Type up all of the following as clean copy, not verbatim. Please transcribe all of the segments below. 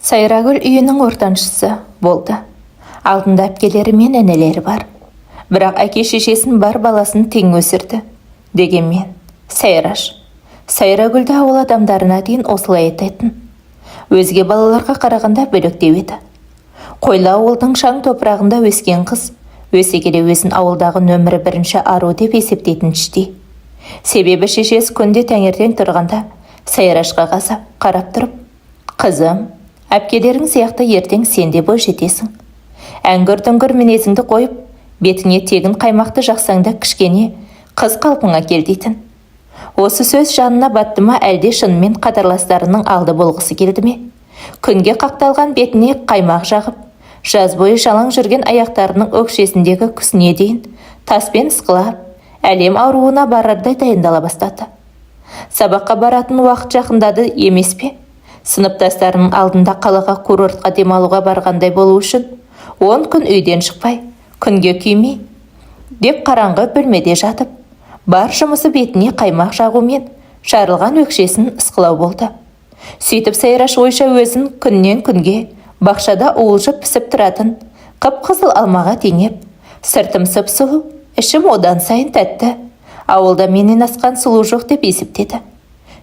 Сайрагүл үйінің ортаншысы болды. Алдында әпкелері мен інілері бар. Бірақ әке-шешесін бар баласын тең өсірді. Дегенмен, Сайраш, Сайрагүлді ауыл адамдарына дейін осылай айтатын. Өзге балаларға қарағанда бөлектеу еді. Қойлы ауылдың шаң топырағында өскен қыз өсе келе өзін ауылдағы нөмірі бірінші ару деп есептейтін іштей. Себебі шешесі күнде таңертең тұрғанда Сайрашқа қарап тұрып, «Қызым, әпкелерің сияқты ертең сен де бойжетесің. Әңгүр-дүңгүр мінезіңді қойып, бетіңе тегін қаймақты жақсаң да кішкене қыз қалпыңа кел» дейтін. Осы сөз жанына батты ма, әлде шынымен қатарластарының алды болғысы келді ме? Күнге қақталған бетіне қаймақ жағып, жаз бойы жалаң жүрген аяқтарының өкшесіндегі күсіне дейін таспен ысқылап, әлем ауруына барардай дайындала бастады. Сабаққа баратын уақыт жақындады емес пе? Сыныптастарының алдында қалаға курортқа демалуға барғандай болу үшін 10 күн үйден шықпай, күнге күймей деп қараңғы бөлмеде жатып, бар жұмысы бетіне қаймақ жағу мен жарылған өкшесін ысқылау болды. Сөйтіп Сайраш ойша өзін күннен күнге бақшада уылжып пісіп тұратын қып-қызыл алмаға теңеп, сыртым сұп-сұлу, ішім одан сайын тәтті, ауылда менен асқан сұлу жоқ деп есептеді.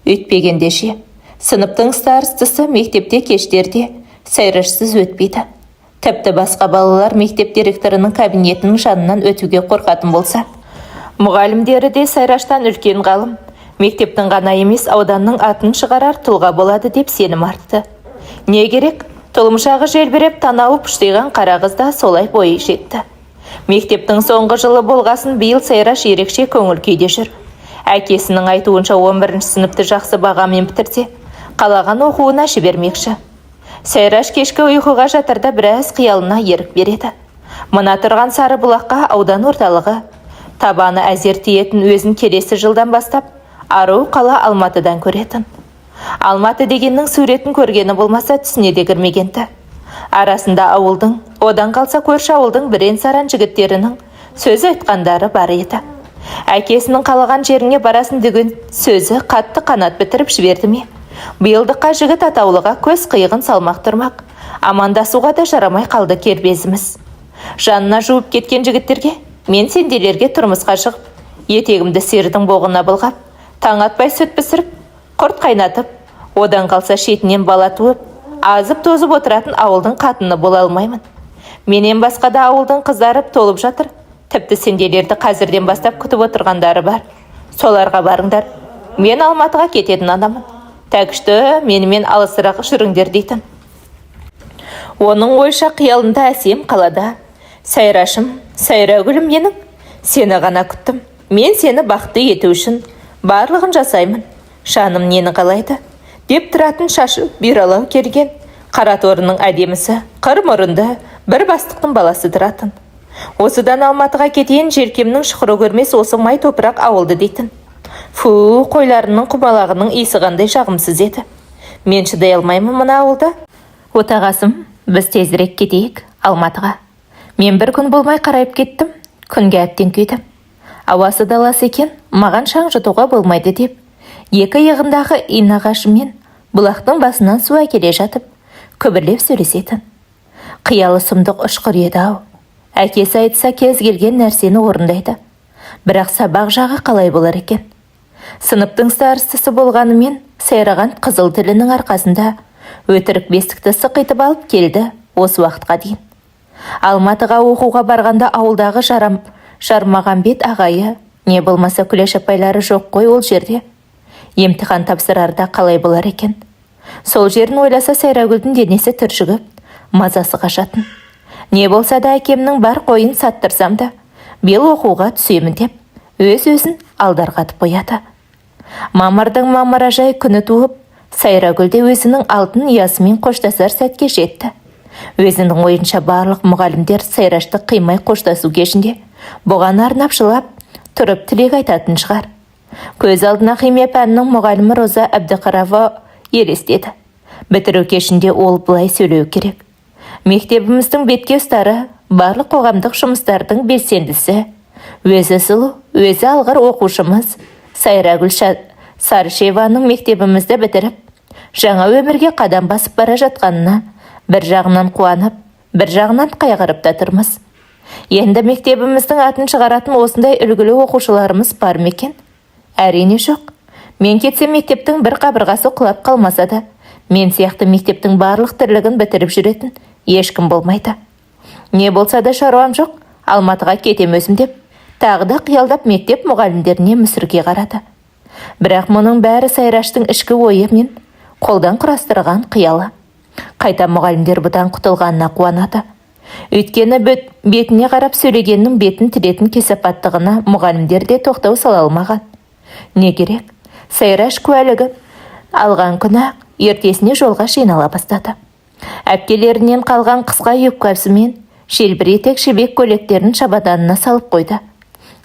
Өйтпегенде ше, сыныптың старостасы мектепте кештерде Сайрашсыз өтпейді. Тіпті басқа балалар мектеп директорының кабинетінің жанынан өтуге қорқатын болса, мұғалімдері де Сайраштан үлкен ғалым, мектептің ғана емес, ауданның атын шығарар тұлға болады деп сенім артты. Не керек, тұлымшағы желбіреп, танауы пұштиған қара қыз да солай бойы жетті. Мектептің соңғы жылы болғасын биыл Сайраш ерекше көңіл күйде жүр. Әкесінің айтуынша, 11 сыныпты жақсы бағамен бітірсе, қалаған оқуына жібермекші. Сайраш кешкі ұйқыға жатарда біраз қиялына ерік береді. Мына тұрған Сарыбұлаққа аудан орталығы, табаны әзер тиетін өзін келесі жылдан бастап ару қала Алматыдан көретін. Алматы дегеннің суретін көргені болмаса, түсіне де кірмеген-ті. Арасында ауылдың, одан қалса көрші ауылдың бірен-саран жігіттерінің сөз айтқандары бар еді. Әкесінің қалаған жеріңе барасың деген сөзі қатты қанат бітіріп жіберді ме? Биылдыққа жігіт атаулыға көз қиығын салмақ тұрмақ, амандасуға да жарамай қалды кербезіміз. Жанына жуып кеткен жігіттерге мен сенделерге тұрмысқа шығып, етегімді сиырдың боғына былғап, таң атпай сүт пісіріп, құрт қайнатып, одан қалса шетінен бала туып, азып-тозып отыратын ауылдың қатыны бола алмаймын. Менен басқа да ауылдың қыздары толып жатыр. Тіпті сенделерді қазірден бастап күтіп отырғандары бар. Соларға барыңдар. Мен Алматыға кететін адаммын. Так что менімен алысырақ жүріңдер дейтін. Оның ойша қиялында әсем қалада «Сайрашым, Сайрагүлім менің, сені ғана күттім. Мен сені бақытты ету үшін барлығын жасаймын. Жаным нені қалайды?» деп тұратын шашы бұйралау келген қара торының әдемісі, қыр мұрынды бір бастықтың баласы тұратын. Осыдан Алматыға кетейін, желкемнің шұқыры көрмес осы май топырақ ауылды дейтін. Фу, қойларының құмалағының иісі қандай жағымсыз еді. Мен шыдай алмаймын мына ауылда. Отағасым, біз тезірек кетейік Алматыға. Мен бір күн болмай қарайып кеттім, күнге әбден күйдім. Ауасы да лас екен, маған шаң жұтуға болмайды деп, екі иығындағы иінағашымен бұлақтың басынан су әкеле жатып, күбірлеп сөйлесетін. Қиялы сұмдық ұшқыр еді-ау. Әкесі айтса, кез келген нәрсені орындайды. Бірақ сабақ жағы қалай болар екен? Сыныптың старостасы болғанымен, сайраған қызыл тілінің арқасында өтірік бестікті сықитып алып келді осы уақытқа дейін. Алматыға оқуға барғанда ауылдағы Жармағамбет ағайы, не болмаса Күләш апайлары жоқ қой ол жерде. Емтихан тапсырарда қалай болар екен? Сол жерін ойласа, Сайрагүлдің денесі түршігіп, мазасы қашатын. Не болса да әкемнің бар қойын саттырсам да, биыл оқуға түсемін деп өз-өзін алдарқатып қояды. Мамырдың мамыражай күні туып, Сайрагүл де өзінің алтын ұясымен қоштасар сәтке жетті. Өзінің ойынша, барлық мұғалімдер Сайрашты қимай қоштасу кешінде бұған арнап жылап тұрып тілек айтатын шығар. Көз алдына химия пәнінің мұғалімі Роза Әбдіқарова елестеді. Бітіру кешінде ол былай сөйлеу керек: «Мектебіміздің бетке ұстары, барлық қоғамдық жұмыстардың белсендісі, өзі сұлу, өзі алғыр оқушымыз Сайрагүл Сарышеваның мектебімізді бітіріп, Жаңа өмірге қадам басып бара жатқанына бір жағынан қуанып, бір жағынан қайғырып та тұрмыз. Енді мектебіміздің атын шығаратын осындай үлгілі оқушыларымыз бар ма екен? Әрине, жоқ. Мен кетсем, мектептің бір қабырғасы құлап қалмаса да, мен сияқты мектептің барлық тірлігін бітіріп жүретін ешкім болмайды. Не болса да шаруам жоқ, Алматыға кетем өзім деп, тағы да қиялдап мектеп мұғалімдеріне мүсіркей қарады. Бірақ мұның бәрі Сайраштың ішкі ойы мен қолдан құрастырған қиялы. Қайта мұғалімдер бұдан құтылғанына қуанады. Өйткені бетіне қарап сөйлегеннің бетін тілетін кесапаттығына мұғалімдер де тоқтау сала алмаған. Не керек, Сайраш куәлігін алған күні ертесіне жолға жинала бастады. Әпкелерінен қалған қысқа юбкасы мен желбір етек жібек көйлектерін шабаданына салып қойды.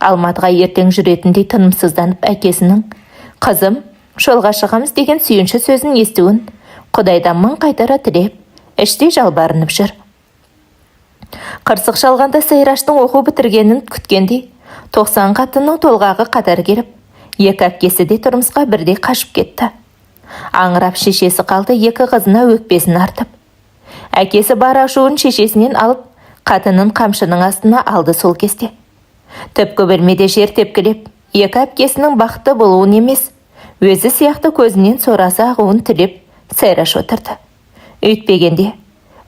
Алматыға ертең жүретіндей тынымсызданып, әкесінің «Қызым, жолға шығамыз» деген сүйінші сөзін естуін Құдайдан мың қайтара тілеп, іштей жалбарынып жүр. Қырсық шалғанда Сайраштың оқу бітіргенін күткендей, 90 қатынның толғағы қатар келіп, екі әпкесі де тұрмысқа бірдей қашып кетті. Аңырап шешесі қалды екі қызына өкпесін артып. Әкесі бар ашуын шешесінен алып, қатынын қамшының астына алды сол кезде. Түпкі бөлмеде жер тепкілеп, екі әпкесінің бақытты болуын емес, өзі сияқты көзінен сорасы ағуын тілеп Сайраш отырды. Өйтпегенде,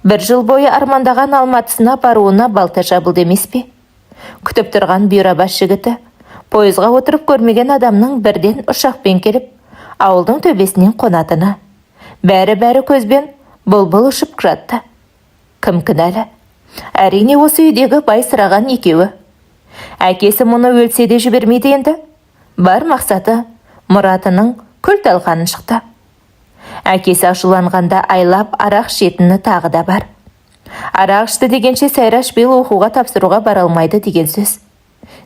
бір жыл бойы армандаған Алматысына баруына балта жабылды емес пе? Күтіп тұрған бұйрабас жігіті, пойызға отырып көрмеген адамның бірден ұшақпен келіп, ауылдың төбесінен қонатыны. Бәрі-бәрі көзбен бұлбұл ұшып жатты. Кім кінәлі? Әрине, осы үйдегі байсыраған екеуі. Әкесі мұны өлсе де жібермейді енді. Бар мақсаты мұратының күл талқанын шықты. Әкесі ашуланғанда айлап арақ ішетіні тағы да бар. Арақ ішті дегенше, Сайраш биыл оқуға тапсыруға бара алмайды деген сөз.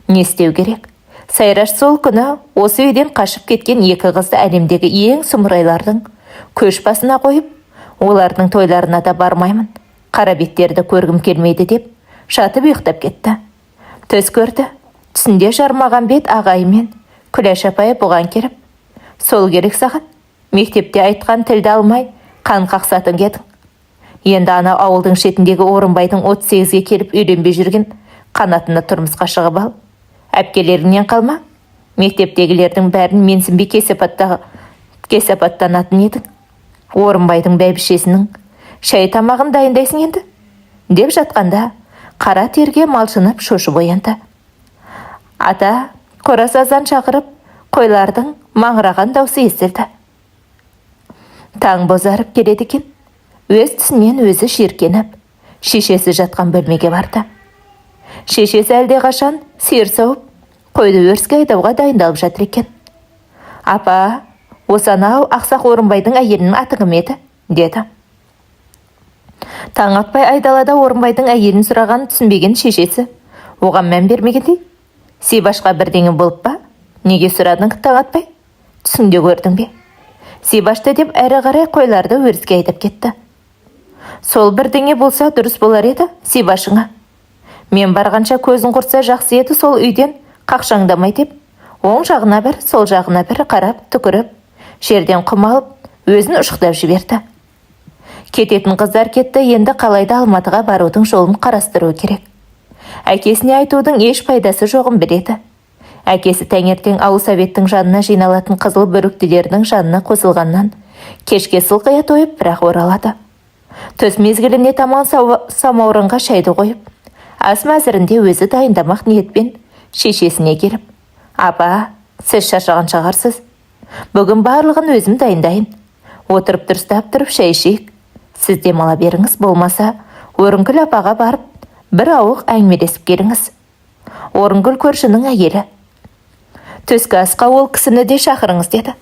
Не істеу керек? Сайраш сол күні осы үйден қашып кеткен екі қызды әлемдегі ең сұмырайлардың көш басына қойып, олардың тойларына да бармаймын, қара беттерді көргім келмейді деп жатып ұйықтап кетті. Түс көрді. Түсінде Жармағамбет ағайы мен Күләш апай бұған келіп, «Сол керек саған, мектепте айтқан тілді алмай қан қақсатын едің. Енді ана ауылдың шетіндегі Орынбайдың 38-ге келіп үйленбей жүрген қанатына тұрмысқа шығып ал. Әпкелеріңнен қалма, мектептегілердің бәрін менсінбей кесапаттанатын едің. Орынбайдың бәйбішесінің шай тамағын дайындайсың енді», деп жатқанда қара терге малшынып шошып оянды. Ата қораз азан шақырып, қойлардың маңыраған даусы естілді. Таң бозарып келеді екен. Өз түсінен өзі жиіркеніп, шешесі жатқан бөлмеге барды. Шешесі әлдеқашан сиыр сауып, қойды өріске айдауға дайындалып жатыр екен. «Апа, осы анау ақсақ Орынбайдың әйелінің аты кім еді?» деді. Таң атпай айдалада Орынбайдың әйелін сұрағанын түсінбеген шешесі оған мән бермегендей, «Зибашқа бірдеңе болып па? Неге сұрадың таң атпай? Түсіңде көрдің бе Зибашты?» деп әрі қарай қойларды өріске айдап кетті. «Сол бірдеңе болса, дұрыс болар еді Зибашыңа. Мен барғанша көзін құртса жақсы еді сол үйден қақшаңдамай», деп, оң жағына бір, сол жағына бір қарап түкіріп, жерден құм алып, өзін ұшықтап жіберді. Кететін қыздар кетті, енді қалайда Алматыға барудың жолын қарастыру керек. Әкесіне айтудың еш пайдасы жоғын біледі. Әкесі таңертең ауыл советтің жанына жиналатын қызыл бөріктілердің жанына қосылғаннан кешке сылқия тойып бірақ оралады. Түс мезгіліне таман самаурынға шайды қойып, ас мәзірінде өзі дайындамақ ниетпен шешесіне келіп, «Апа, сіз шаршаған шығарсыз. Бүгін барлығын өзім дайындайын. Отырып дұрыстап тұрып шай ішейік. Сіз демала беріңіз, болмаса Орынгүл апаға барып бір ауық әңгімелесіп келіңіз. Орынгүл көршінің әйелі. Түскі асқа ол кісіні де шақырыңыз», деді.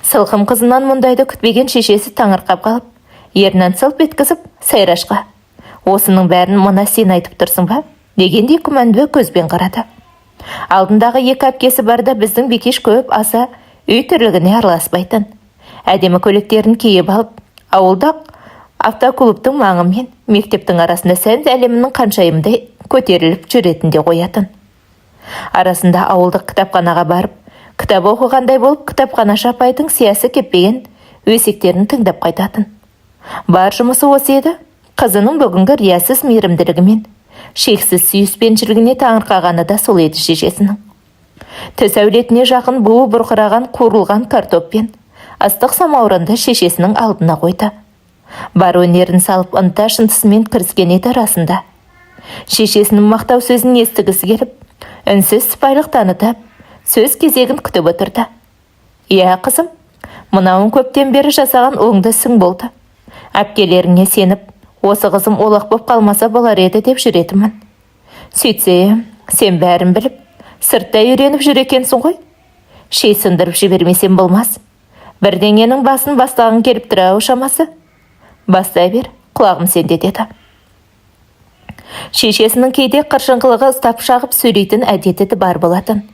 Сылқым қызынан мұндайды күтпеген шешесі таңырқап қалып, ернін сылп еткізіп, Сайрашқа «Осының бәрін мына сен айтып тұрсың ба?» дегендей күмәнді көзбен қарады. Алдындағы екі әпкесі барда біздің Бекеш көп аса үй тірлігіне араласпайтын. Әдемі көйлектерін киіп алып, ауылда автоклубтың маңы мен мектептің арасында сән әлемінің қаншайымдай көтеріліп жүретін де қоятын. Арасында ауылдық кітапханаға барып, кітап оқығандай болып, кітапханашы апайдың сиясы кеппеген Өсектерін тыңдап қайтатын. Бар жұмысы осы еді. Қызының бүгінгі риясыз мейірімділігі мен шексіз сүйіспеншілігіне таңырқағаны да сол еді шешесінің. Түс әулетіне жақын буы бұрқыраған қуырылған картоп пен ыстық самаурынды шешесінің алдына қойды. Бар өнерін салып ынта-шынтысымен кіріскен еді расында. Шешесінің мақтау сөзін естігісі келіп, үнсіз сыпайылық танытып, сөз кезегін күтіп отырды. «Иә, қызым, мынауың көптен бері жасаған оңды ісің болды. Әпкелеріңе сеніп, осы қызым олақ боп қалмаса болар еді деп жүретінмін. Сөйтсе, сен бәрін біліп, сырттай үйреніп жүр екенсің ғой. Шей сындырып жібермесем болмас. Бірдеңенің басын бастағың келіп тұр-ау шамасы. Бастай бер, құлағым сенде», – деді. Шешесінің кейде қыршыңқылығы ұстап шағып сөйлейтін әдеті де бар болатын.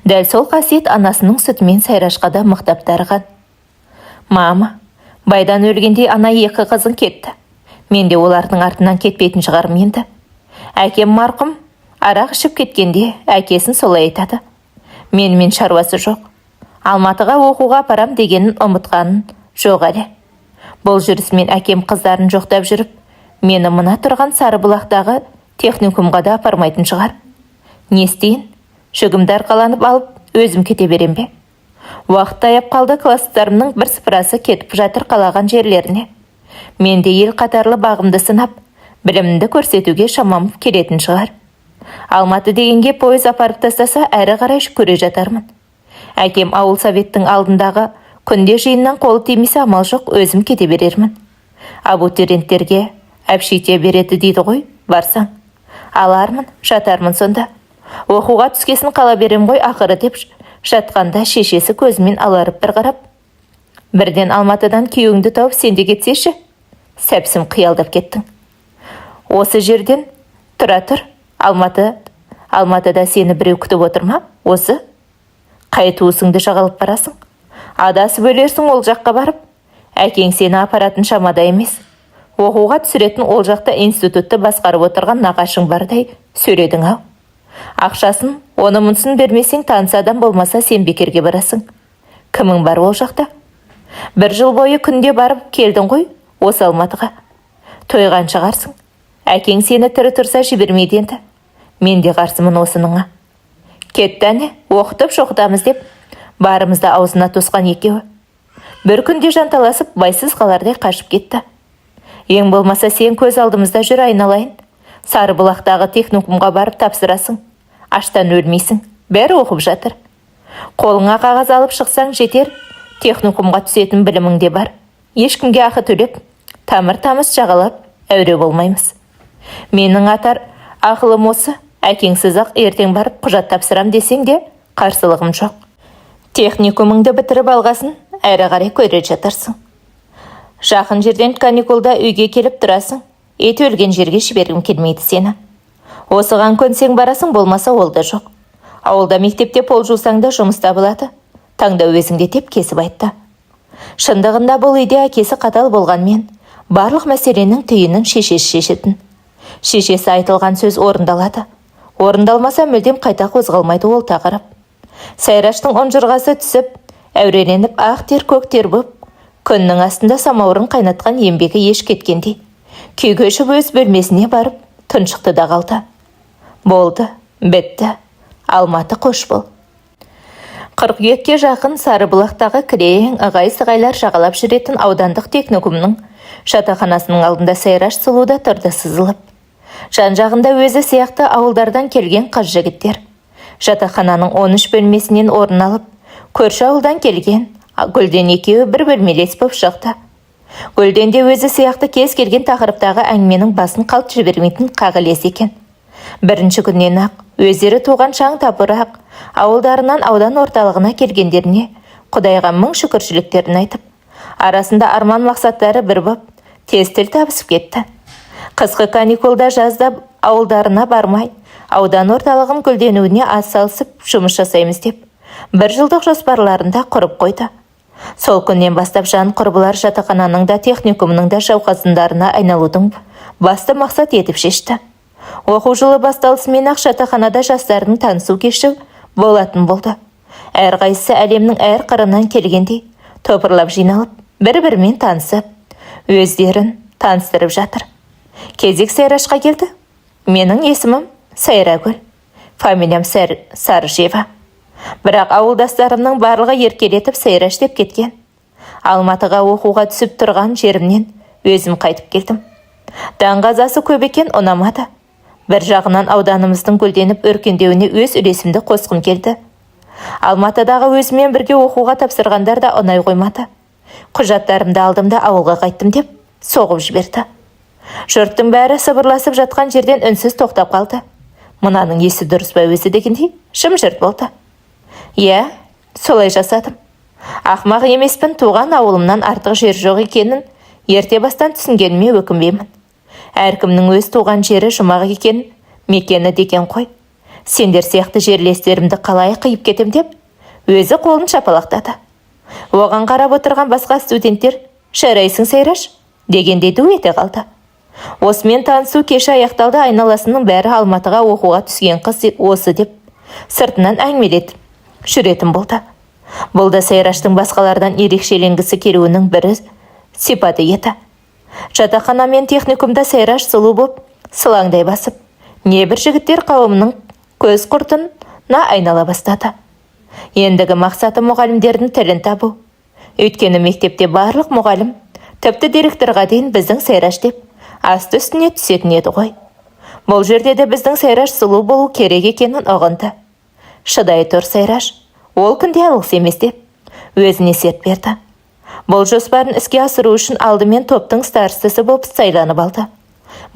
Дәл сол қасиет анасының сүтімен Сайрашқа да мықтап дарыған. «Мама, байдан өлгендей ана екі қызың кетті. Мен де олардың артынан кетпейтін шығармын енді. Әкем марқұм арақ ішіп кеткенде әкесін солай айтады. Менімен шаруасы жоқ. Алматыға оқуға апарам дегенін ұмытқанын жоқ әлі. Бұл жүрісімен әкем қыздарын жоқтап жүріп, мені мына тұрған Сарыбұлақтағы техникумға да апармайтын шығар. Не істейін? Жүгімді арқаланып алып, өзім кете берем бе? Уақыт таяп қалды, класстарымның бір сыпырасы кетіп жатыр қалаған жерлеріне. Мен де ел қатарлы бағымды сынап, білімімді көрсетуге шамам келетін шығар. Алматы дегенге пойыз апарып тастаса, әрі қарай көре жатармын. Әкем ауыл советтің алдындағы күнде жиыннан қолы тимесе, амал жоқ, өзім кете берермін. Абитуриенттерге общежитие береді дейді ғой, барсаң. Алармын, жатармын сонда. Оқуға түскесін қала берем ғой ақыры», – деп жатқанда шешесі көзімен аларып бір қарап: «Бірден Алматыдан күйеуіңді тауып, сен де кетсеші. Сәпсім қиялдап кеттің. Осы жерден тұра тұр. Алматы, Алматыда сені біреу күтіп отыр ма? Осы қай туысыңды жағалап барасың? Адасып өлерсің ол жаққа барып. Әкең сені апаратын шамада емес. Оқуға түсіретін ол жақта институтты басқарып отырған нағашың бардай сөйледің ау. Ақшасын, оны мұнысын бермесең, таныс адам болмаса, сен бекерге барасың. Кімің бар ол жақта? Бір жыл бойы күнде барып келдің ғой осы Алматыға. Тойған шығарсың. Әкең сені тірі тұрса, жібермейді енді. Мен де қарсымын осыныңа. Кетті әне, оқытып шоқытамыз деп, барымызды аузына тосқан екеуі. Бір күнде жанталасып, байсыз қалардай қашып кетті. Ең болмаса сен көз алдымызда жүр, айналайын. Сарыбұлақтағы техникумға барып тапсырасың. Аштан өлмейсің. Бәрі оқып жатыр. Қолыңа қағаз алып шықсаң жетер, техникумға түсетін білімің де бар. Ешкімге ақы төлеп, тамыр тамыз жағалап, әуре болмаймыз. Менің атар ақылым осы, әкеңсіз ақ ертең барып құжат тапсырам десең де, қарсылығым жоқ. Техникумыңды бітіріп алғасын, әрі қарай көре жатарсың. Жақын жерден каникулда үйге келіп тұрасың. Ит өлген жерге жібергім келмейді сені. Осыған көнсең, барасың, болмаса ол да жоқ. Ауылда мектепте пол жусаң да, жұмыс табылады. Таңдау өзіңде», – деп кесіп айтты. Шындығында, бұл үйде әкесі қатал болғанмен, барлық мәселенің түйінін шешесі шешетін. Шешесі айтылған сөз орындалады. Орындалмаса, мүлдем қайта қозғалмайды ол тақырып. Сайраштың ұнжырғасы түсіп, әуреленіп, ақ тер көк тер боп, күннің астында самаурын қайнатқан еңбегі еш кеткендей. Күй кешіп, өз бөлмесіне барып, тұншықты да қалды. Болды, бітті. Алматы, қош бол. Қыркүйекке жақын Сарыбұлақтағы кілең ығай-сығайлар жағалап жүретін аудандық техникумның жатақханасының алдында Сайраш сұлу да тұрды сызылып. Жан жағында өзі сияқты ауылдардан келген қыз жігіттер. Жатақхананың 13 бөлмесінен орын алып, көрші ауылдан келген Гүлден екеуі бір бөлмелес боп шықты. Гүлден де өзі сияқты кез келген тақырыптағы әңгіменің басын қалт жібермейтін қағылез екен. Бірінші күннен ақ өздері туған шаң тапырақ ауылдарынан аудан орталығына келгендеріне Құдайға мың шүкіршіліктерін айтып, арасында арман мақсаттары бір боп, тез тіл табысып кетті. Қысқы каникулда, жазда ауылдарына бармай, аудан орталығын гүлденуіне атсалысып жұмыс жасаймыз деп, бір жылдық жоспарларын да құрып қойды. Сол күннен бастап жан құрбылар жатақхананың да, техникумның да жауқазындарына айналудың басты мақсат етіп шешті. Оқу жылы басталысымен ақ жатақханада жастардың танысу кеші болатын болды. Әрқайсысы әлемнің әр қырынан келгендей топырлап жиналып, Бір-бірімен танысып, өздерін таныстырып жатыр. Кезек Сайрашқа келді. Менің есімім Сайрагүл. Фамилиям Сарышева. Бірақ ауылдастарымның барлығы еркелетіп Сайраш деп кеткен. Алматыға оқуға түсіп тұрған жерімнен өзім қайтып келдім. Даңғазасы көп екен, ұнамады. Бір жағынан ауданымыздың гүлденіп өркендеуіне өз үлесімді қосқым келді. Алматыдағы өзіммен бірге оқуға тапсырғандар да ұнай қоймады. Құжаттарымды алдым да ауылға қайттым деп соғып жіберді. Жұрттың бәрі сыбырласып жатқан жерден үнсіз тоқтап қалды. Мынаның есі дұрыс па өзі дегендей жым-жырт болды. Иә, солай жасадым. Ақмақ емеспін, туған ауылымнан артық жер жоқ екенін ерте бастан түсінгеніме өкінбеймін. Әркімнің өз туған жері жұмақ екен, мекені деген қой. Сендер сияқты жерлестерімді қалай қиып кетем деп өзі қолын шапалақтады. Оған қарап отырған басқа студенттер «Жарайсың, Сайраш» дегендей ду ете қалды. Осымен танысу кеші аяқталды. Айналасының бәрі Алматыға оқуға түскен қыз осы деп сыртынан әңгімелетіп жүретін болды. Бұл да Сайраштың басқалардан ерекшеленгісі келуінің бірі сипаты еді. Жатақхана мен техникумда Сайраш сұлу боп сылаңдай басып, небір жігіттер қауымының көз құртына айнала бастады. Ендігі мақсаты мұғалімдердің тілін табу. Өйткені мектепте барлық мұғалім, тіпті директорға дейін біздің Сайраш деп асты үстіне түсетін еді ғой. Бұл жерде де біздің Сайраш сұлу болу керек екенін ұғынды. Шыдай тұр, Сайраш, ол күнде алыс емес деп өзіне серт берді. Бұл жоспарын іске асыру үшін алдымен топтың старостасы болып сайланып алды.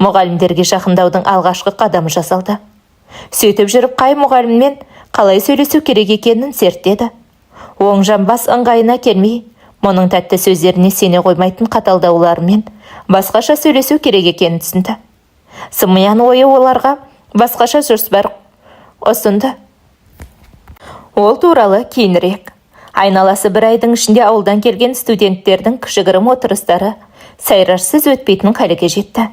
Мұғалімдерге жақындаудың алғашқы қадамы жасалды. Сөйтіп жүріп қай мұғаліммен қалай сөйлесу керек екенін зерттеді. Оң жамбас ыңғайына келмей, мұның тәтті сөздеріне сене қоймайтын қаталдауларымен басқаша сөйлесу керек екенін түсінді. Сымиян ойы оларға басқаша жоспар ұсынды. Ол туралы кейінірек. Айналасы бір айдың ішінде ауылдан келген студенттердің кішігірім отырыстары Сайрашсыз өтпейтін халге жетті.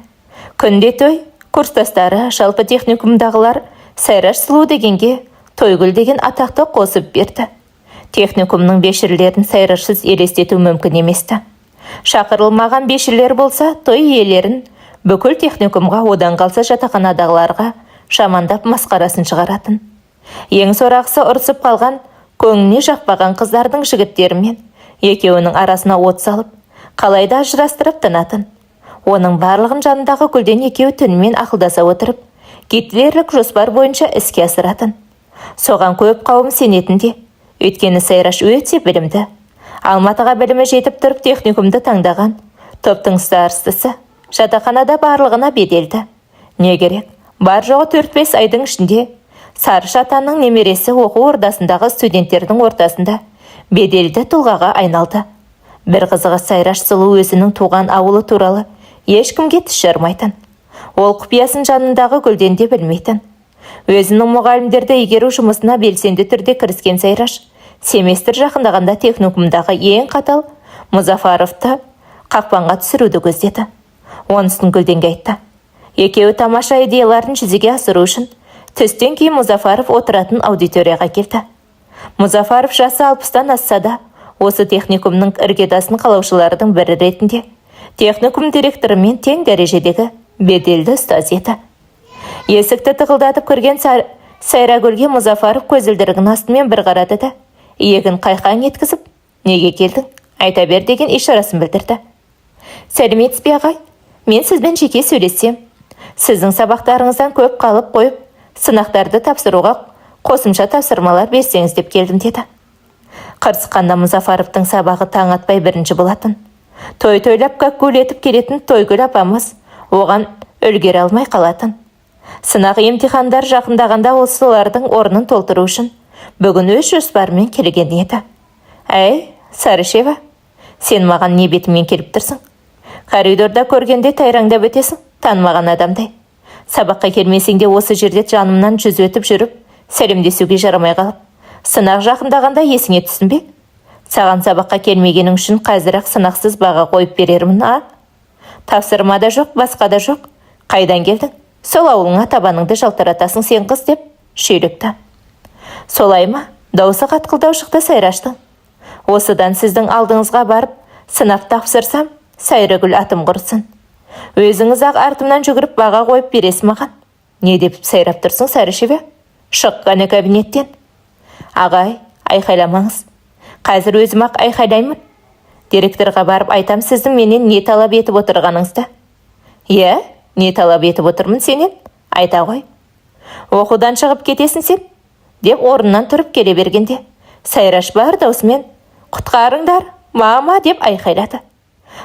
Күнде той, курстастары, жалпы техникумдағылар Сайраш сұлу дегенге Тойгүл деген атақты қосып берді. Техникумның бешірлерін Сайрашсыз елестету мүмкін еместі. Шақырылмаған бешірлер болса, той иелерін бүкіл техникумға, одан қалса жатақханадағыларға жамандап масқарасын шығаратын. Ең сорақысы ұрысып қалған, көңіліне жақпаған қыздардың жігіттерімен екеуінің арасына от салып, қалайда ажырастырып тынатын. Оның барлығын жанындағы Гүлден екеуі түнімен ақылдаса отырып, гитлерлік жоспар бойынша іске асыратын. Соған көп қауым сенетін де, өйткені Сайраш өте білімді. Алматыға білімі жетіп тұрып техникумды таңдаған, топтың старостасы, жатақханада барлығына беделді. Не керек, бар жоғы 4-5 айдың ішінде Сарыш атаның немересі оқу ордасындағы студенттердің ортасында беделді тұлғаға айналды. Бір қызығы Сайраш сұлу өзінің туған ауылы туралы ешкімге тіс жармайтын. Ол құпиясын жанындағы Гүлден де білмейтін. Өзінің мұғалімдерді игеру жұмысына белсенді түрде кіріскен Сайраш семестр жақындағанда техникумдағы ең қатал Мұзафаровты қақпанға түсіруді көздеді. Онысын Гүлденге айтты. Екеуі тамаша идеяларын жүзеге асыру үшін түстен кейін Мұзафаров отыратын аудиторияға келді. Мұзафаров жасы 60-тан асса да, осы техникумның іргетасын қалаушылардың бірі ретінде техникум директорымен тең дәрежедегі беделді ұстаз еді. Есікті тықылдатып кірген Сайрагүлге Мұзафаров көзілдірігінің астымен бір қарады да, иегін қайқаң еткізіп, неге келдің, айта бер деген ишарасын білдірді. Сәлеметсіз бе, ағай? Мен сізбен жеке сөйлессем. Сіздің сабақтарыңыздан көп қалып қойып, сынақтарды тапсыруға қосымша тапсырмалар берсеңіз деп келдім деді. Қырсыққанда Мұзафаровтың сабағы таң атпай бірінші болатын. Той тойлап гүлетіп келетін Тойгүл апамыз оған үлгере алмай қалатын. Сынақ емтихандар жақындағанда ол солардың орнын толтыру үшін бүгін өз жоспарымен келген еді. Әй, Сарышева, сен маған не бетіңмен келіп тұрсың? Коридорда көргенде тайраңдап өтесің, танымаған адамдай. Сабаққа келмесең де осы жерде жанымнан жүз өтіп жүріп, сәлемдесуге жарамай қалып, сынақ жақындағанда есіңе түссін бе? Саған сабаққа келмегенің үшін қазір-ақ сынақсыз баға қойып берермін, а? Тапсырма да жоқ, басқа да жоқ. Қайдан келдің? Сол ауылыңа табаныңды жалтыратасың сен қыз деп шүйлікті. Солай ма? Даусы қатқылдау шықты Сайраштың. Осыдан сіздің алдыңызға барып, Сынап тапсырсам, Сайрагүл атым құрысын. Өзіңіз-ақ артымнан жүгіріп баға қойып бересіз маған. Не деп сайрап тұрсың, Сарышева? Шық кәне кабинеттен. Ағай, айқайламаңыз. Қазір өзім-ақ айқайлаймын. Директорға барып айтам сіздің менен не талап етіп отырғаныңызды. Иә, не талап етіп отырмын сенен? Айта ғой. Оқудан шығып кетесің сен, деп орнынан тұрып келе бергенде, Сайраш бар даусымен «Құтқарыңдар, мама!» деп айқайлады.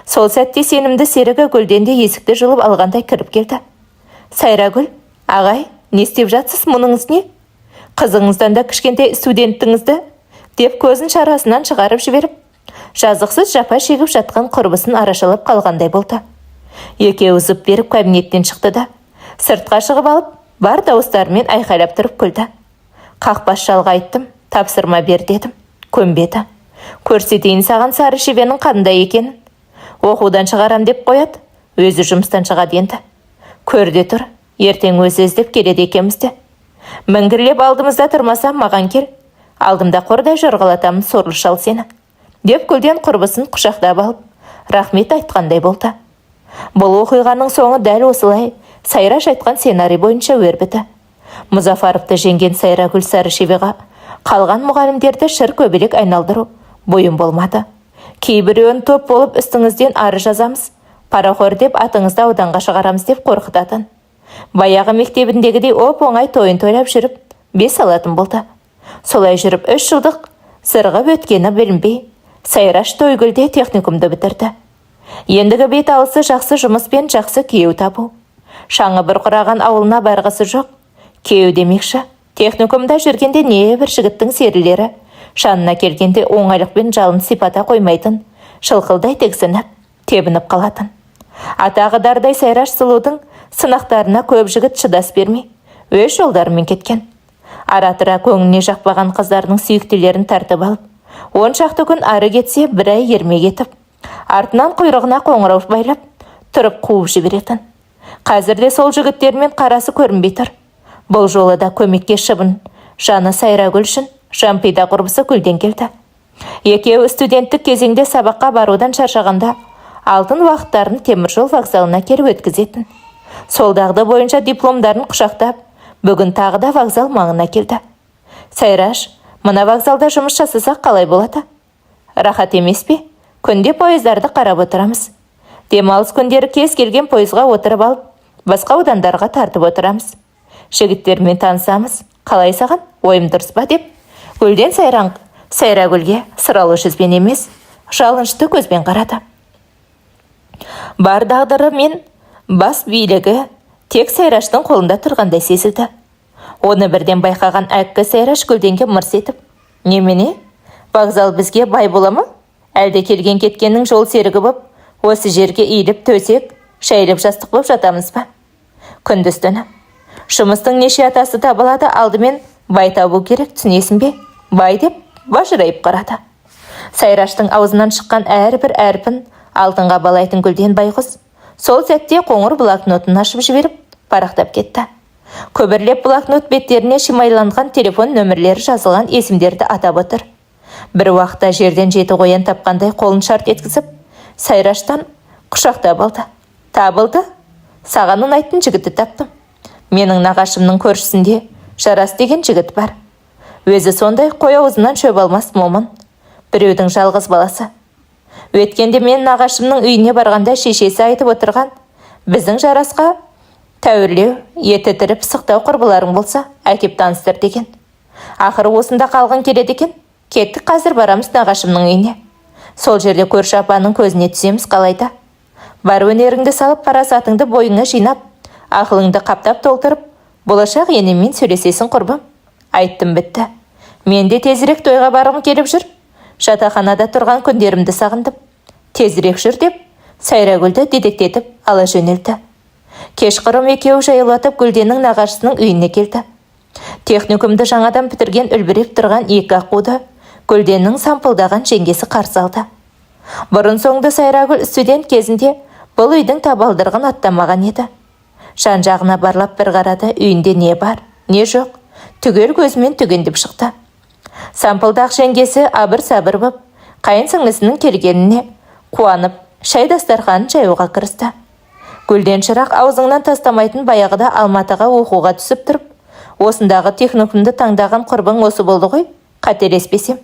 Сол сәтте сенімді серігі Гүлден де есікті жұлып алғандай кіріп келді. Сайрагүл, ағай, не істеп жатсыз, мұныңыз не? Қызыңыздан да кішкентай студентіңізді, деп көзін шарасынан шығарып жіберіп, жазықсыз жапа шегіп жатқан құрбысын арашалап қалғандай болды. Екеуі зып беріп кабинеттен шықты да, сыртқа шығып алып, бар дауыстарымен айқайлап тұрып күлді. Қақпас шалға айттым, тапсырма бер дедім, көнбеді. Көрсетейін саған сары шебенің қандай екенін. Оқудан шығарам деп қояды, өзі жұмыстан шығады енді. Көр де тұр, ертең өзі іздеп келеді екенбізді. Міңгірлеп алдымызда тұрмаса, маған кел. Алдымда қордай жорғалатамын сорлы шал сені. Деп Гүлден құрбысын құшақтап алып, рахмет айтқандай болды. Бұл оқиғаның соңы дәл осылай Сайраш айтқан сценарий бойынша өрбіді. Мұзафаровты жеңген Сайрагүл Сарышеваға қалған мұғалімдерді шыр көбелек айналдыру бұйым болмады. Кейбіреуін топ болып үстіңізден ары жазамыз, парақор деп атыңызды ауданға шығарамыз деп қорқытатын. Баяғы мектебіндегідей оп-оңай тойын тойлап жүріп, бес алатын болды. Солай жүріп 3 жылдық сырғып өткені білінбей, Сайраш Тойгүлде техникумды бітірді. Ендігі бет алысы жақсы жұмыс пен жақсы күйеу табу. Шаңы бұрқыраған ауылына барғысы жоқ. Күйеу демекші, техникумда жүргенде небір жігіттің серілері жанына келгенде оңайлықпен жалын сипата қоймайтын, шылқылдай тіксініп, тебініп қалатын. Атағы дардай Сайраш сұлудың сынақтарына көп жігіт шыдас бермей, өз жолдарымен кеткен. Ара-тұра көңіліне жақпаған қыздардың сүйіктілерін тартып алып, 10 шақты күн ары кетсе бір ай ермек етіп, артынан құйрығына қоңырау байлап, тұрып қуып жіберетін. Қазір де сол жігіттермен қарасы көрінбей тұр. Бұл жолы да көмекке шыбын жаны Сайрагүл үшін жампида құрбысы Гүлден келді. Екеуі студенттік кезеңде сабаққа барудан шаршағанда алтын уақыттарын теміржол вокзалына келіп өткізетін. Сол дағды бойынша дипломдарын құшақтап, бүгін тағы да вокзал маңына келді. Сайраш, мына вокзалда жұмыс жасасақ қалай болады? Рахат емес пе? Күнде пойыздарды қарап отырамыз. Демалыс күндері кез келген пойызға отырып алып, басқа аудандарға тартып отырамыз. Жігіттермен танысамыз. Қалай саған? Ойым дұрыс па деп Гүлден Сайран Сайрагүлге сұралу жүзбен емес, жалынышты көзбен қарады. Бар тағдыры мен бас билігі тек Сайраштың қолында тұрғандай сезілді. Оны бірден байқаған әккі Сайраш Гүлденге мырс етіп, «Немене, вокзал бізге бай бола ма? Әлде келген кеткеннің жол серігі боп, осы жерге иіліп төсек, шәйіліп жастық боп жатамыз ба? Күндіз түні. Жұмыстың неше атасы табылады, алдымен бай табу керек, түсінесің бе? Бай» деп бажырайып қарады. Сайраштың аузынан шыққан әрбір әрпін алтынға балайтын Гүлден байғұс сол сәтте қоңыр блокнотын ашып жіберіп, парақтап кетті. Күбірлеп блокнот беттеріне шимайланған телефон нөмірлері жазылған есімдерді атап отыр. Бір уақытта жерден жеті қоян тапқандай қолын шарт еткізіп, Сайраштан құшақтап алды. Табылды. Саған ұнайтын жігітті таптым. Менің нағашымның көршісінде Жарас деген жігіт бар. Өзі сондай қой аузынан шөп алмас момын. Біреудің жалғыз баласы. Өткенде мен нағашымның үйіне барғанда шешесі айтып отырған, біздің Жарасқа тәуірлеу, еті тірі пысықтау құрбыларың болса, әкеп таныстыр деген. Ақыры осында қалғың келеді екен. Кеттік, қазір барамыз нағашымның үйіне. Сол жерде көрші апаның көзіне түсеміз қалайда. Бар өнеріңді салып, парасатыңды бойыңа жинап, ақылыңды қаптап толтырып, болашақ енеммен сөйлесесің құрбым. Айттым бітті. Мен де тезірек тойға барғым келіп жүр. Жатақханада тұрған күндерімді сағындым. Тезірек жүр деп, Сайрагүлді дедектетіп ала жөнелді. Кешқұрым екеуі жаяулатып Гүлденнің нағашысының үйіне келді. Техникумды жаңадан бітірген үлбіреп тұрған екі аққуды Гүлденнің сампылдаған жеңгесі қарсы алды. Бұрын соңды Сайрагүл студент кезінде бұл үйдің табалдырығын аттамаған еді. Жан жағына барлап бір қарады, үйінде не бар, не жоқ, түгел көзімен түгендеп шықты. Сампылдақ жеңгесі абыр-сабыр боп, қайын сіңлісінің келгеніне Қуанып, шай дастарханын жаюға кірісті. Гүлден шырақ аузыңнан тастамайтын баяғыда Алматыға оқуға түсіп тұрып, осындағы техникумды таңдаған құрбың осы болды ғой, қателеспесем.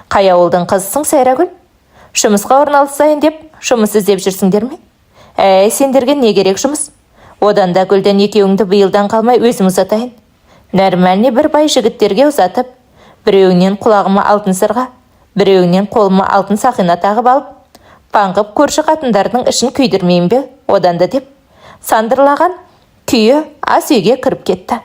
Қай ауылдың қызысың, Сайрагүл? Жұмысқа орналасайын деп жұмыс іздеп жүрсіңдер ме? Әй, сендерге не керек жұмыс? Одан да Гүлден екеуіңді биылдан қалмай өзім ұзатайын. Нормальный бір бай жігіттерге ұзатып, біреуіңнен құлағыма алтын сырға, біреуіңнен қолыма алтын сақина тағып алып, паңғып көрші қатындардың ішін күйдірмеймін бе одан да деп сандырлаған күйі ас үйге кіріп кетті.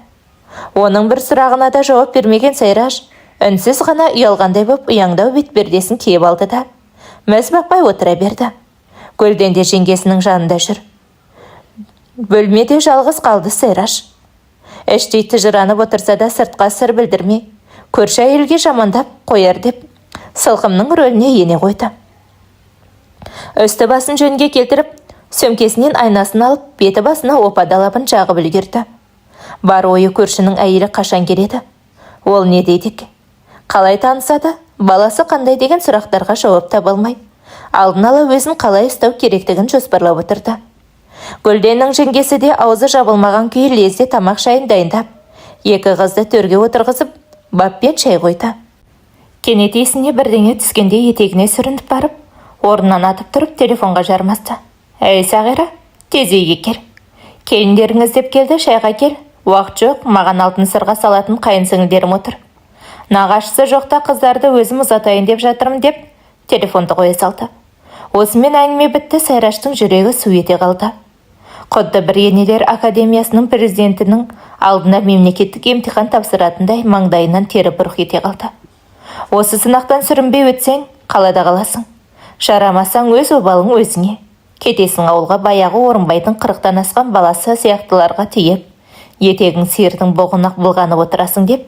Оның бір сұрағына да жауап бермеген Сайраш үнсіз ғана ұялғандай боп ұяңдау бет пердесін киіп алды да міз бақпай отыра берді. Гүлден де жеңгесінің жанында жүр. Бөлмеде жалғыз қалды Сайраш. Іштей тыжыранып отырса да, сыртқа сыр білдірмей, көрші әйелге жамандап қояр деп сылқымның рөліне ене қойды. Үсті басын жөнге келтіріп, сөмкесінен айнасын алып, беті басына опа далабын жағып үлгерді. Бар ойы көршінің әйелі қашан келеді? Ол не дейді екен? Қалай танысады? Баласы қандай деген сұрақтарға жауап таба алмай, алдын ала өзін қалай ұстау керектігін жоспарлап отырды. Гүлденнің жеңгесі де аузы жабылмаған күйі лезде тамақ шайын дайындап, екі қызды төрге отырғызып, баппен шай қойды. Кенет есіне бірдеңе түскенде етегіне сүрініп барып, орнынан атып тұрып телефонға жармасты. «Әй, Сағира, тез үйге кел. Келіндерің іздеп келді, шайға кел. Уақыт жоқ, маған алтын сырға салатын қайын сіңілдерім отыр. Нағашысы жоқта қыздарды өзім ұзатайын деп жатырмын», – деп телефонды қоя салды. Осымен әңгіме бітті. Сайраштың жүрегі су ете қалды. Құдды бір енелер академиясының президентінің алдына мемлекеттік емтихан тапсыратындай маңдайынан тері бұрқ ете қалды. Осы сынақтан сүрінбей өтсең, қалада қаласың. Жарамасаң, өз обалың өзіңе. Кетесің ауылға, баяғы Орынбайдың 40-тан асқан баласы сияқтыларға тиіп, етегің сиырдың боғына былғанып отырасың деп,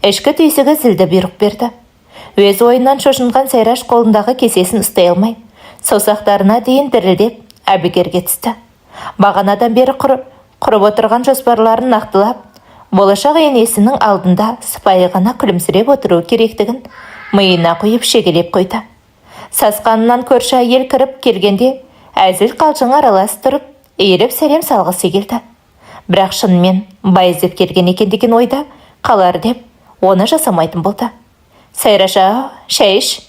ішкі түйсігі зілді бұйрық берді. Өз ойынан шошынған Сайраш қолындағы кесесін ұстай алмай, саусақтарына дейін дірілдеп, әбігерге түсті. Бағанадан бері құрып отырған жоспарларын нақтылап, болашақ енесінің алдында сыпайы ғана күлімсіреп отыру керектігін миына құйып, шегелеп қойды. Сасқанынан көрші әйел кіріп келгенде әзіл қалжың аралас тұрып, иіліп сәлем салғысы келді. Бірақ шынымен бай іздеп келген екен деген ойда қалар деп, оны жасамайтын болды. «Сайраша, шай іш,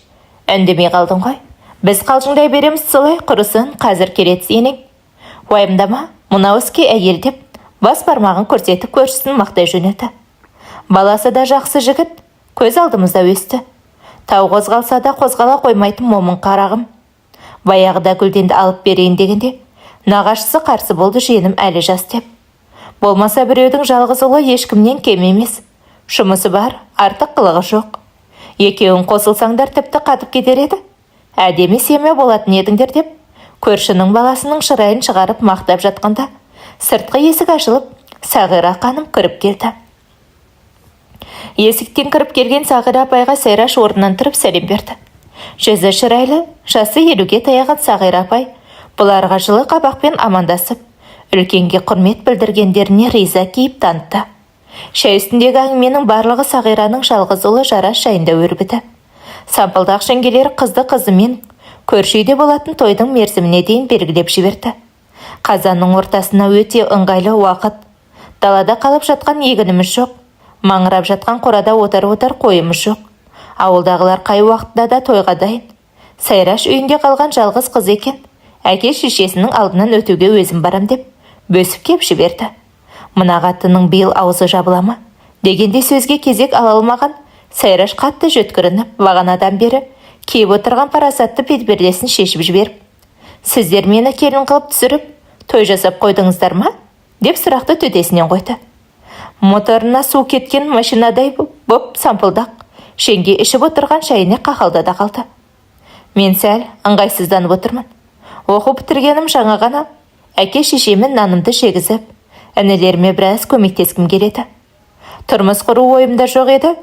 үндемей қалдың ғой. Біз қалжыңдай береміз солай, құрысын, қазір келеді енең. Уайымдама, мынау іске әйел», – деп бас бармағын көрсетіп көршісін мақтай жөнелді. «Баласы да жақсы жігіт, көз алдымызда өсті. Тау қозғалса да қозғала қоймайтын момын қарағым. Баяғыда Гүлденді алып берейін дегенде нағашысы қарсы болды, жиенім әлі жас деп. Болмаса біреудің жалғыз ұлы ешкімнен кем емес. Жұмысы бар, артық қылығы жоқ. Екеуің қосылсаңдар, тіпті қатып кетер еді. Әдемі семья болатын едіңдер», – деп көршінің баласының шырайын шығарып мақтап жатқанда сыртқы есік ашылып, Сағира ханым кіріп келді. Есіктен кіріп келген Сағира апайға Сайраш орнынан тұрып сәлем берді. Жүзі шырайлы, жасы 50-ге таяған Сағира апай бұларға жылы қабақпен амандасып, үлкенге құрмет білдіргендеріне риза кейіп танытты. Шай үстіндегі әңгіменің барлығы Сағираның жалғыз ұлы Жарас жайында өрбіді. Сампылдақ жеңгелері қызды қызымен көрші үйде болатын тойдың мерзіміне дейін белгілеп жіберді. Қазанның ортасына өте ыңғайлы уақыт. Далада қалып жатқан егініміз жоқ. Маңырап жатқан қорада отар-отар қойымыз жоқ. Ауылдағылар қай уақытта да тойға дайын. Сайраш үйінде қалған жалғыз қыз екен. Әке шешесінің алдынан өтуге өзім барам деп бөсіп кеп жіберді. Мына қатынның биыл аузы жабыла ма дегенде сөзге кезек ала алмаған Сайраш қатты жөткірініп, бағанадан бері киіп отырған парасатты бетпердесін шешіп жіберіп, «Сіздер мені келін қылып түсіріп, той жасап қойдыңыздар ма?» деп сұрақты төтесінен қойды. Моторына су кеткен машинадай боп сампылдақ жеңге ішіп отырған шайына қақалды да қалды. «Мен сәл ыңғайсызданып отырмын. Оқу бітіргенім жаңа ғана. Әке шешеме нанымды жегізіп, інілеріме біраз көмектескім келеді. Тұрмыс құру ойымда жоқ еді.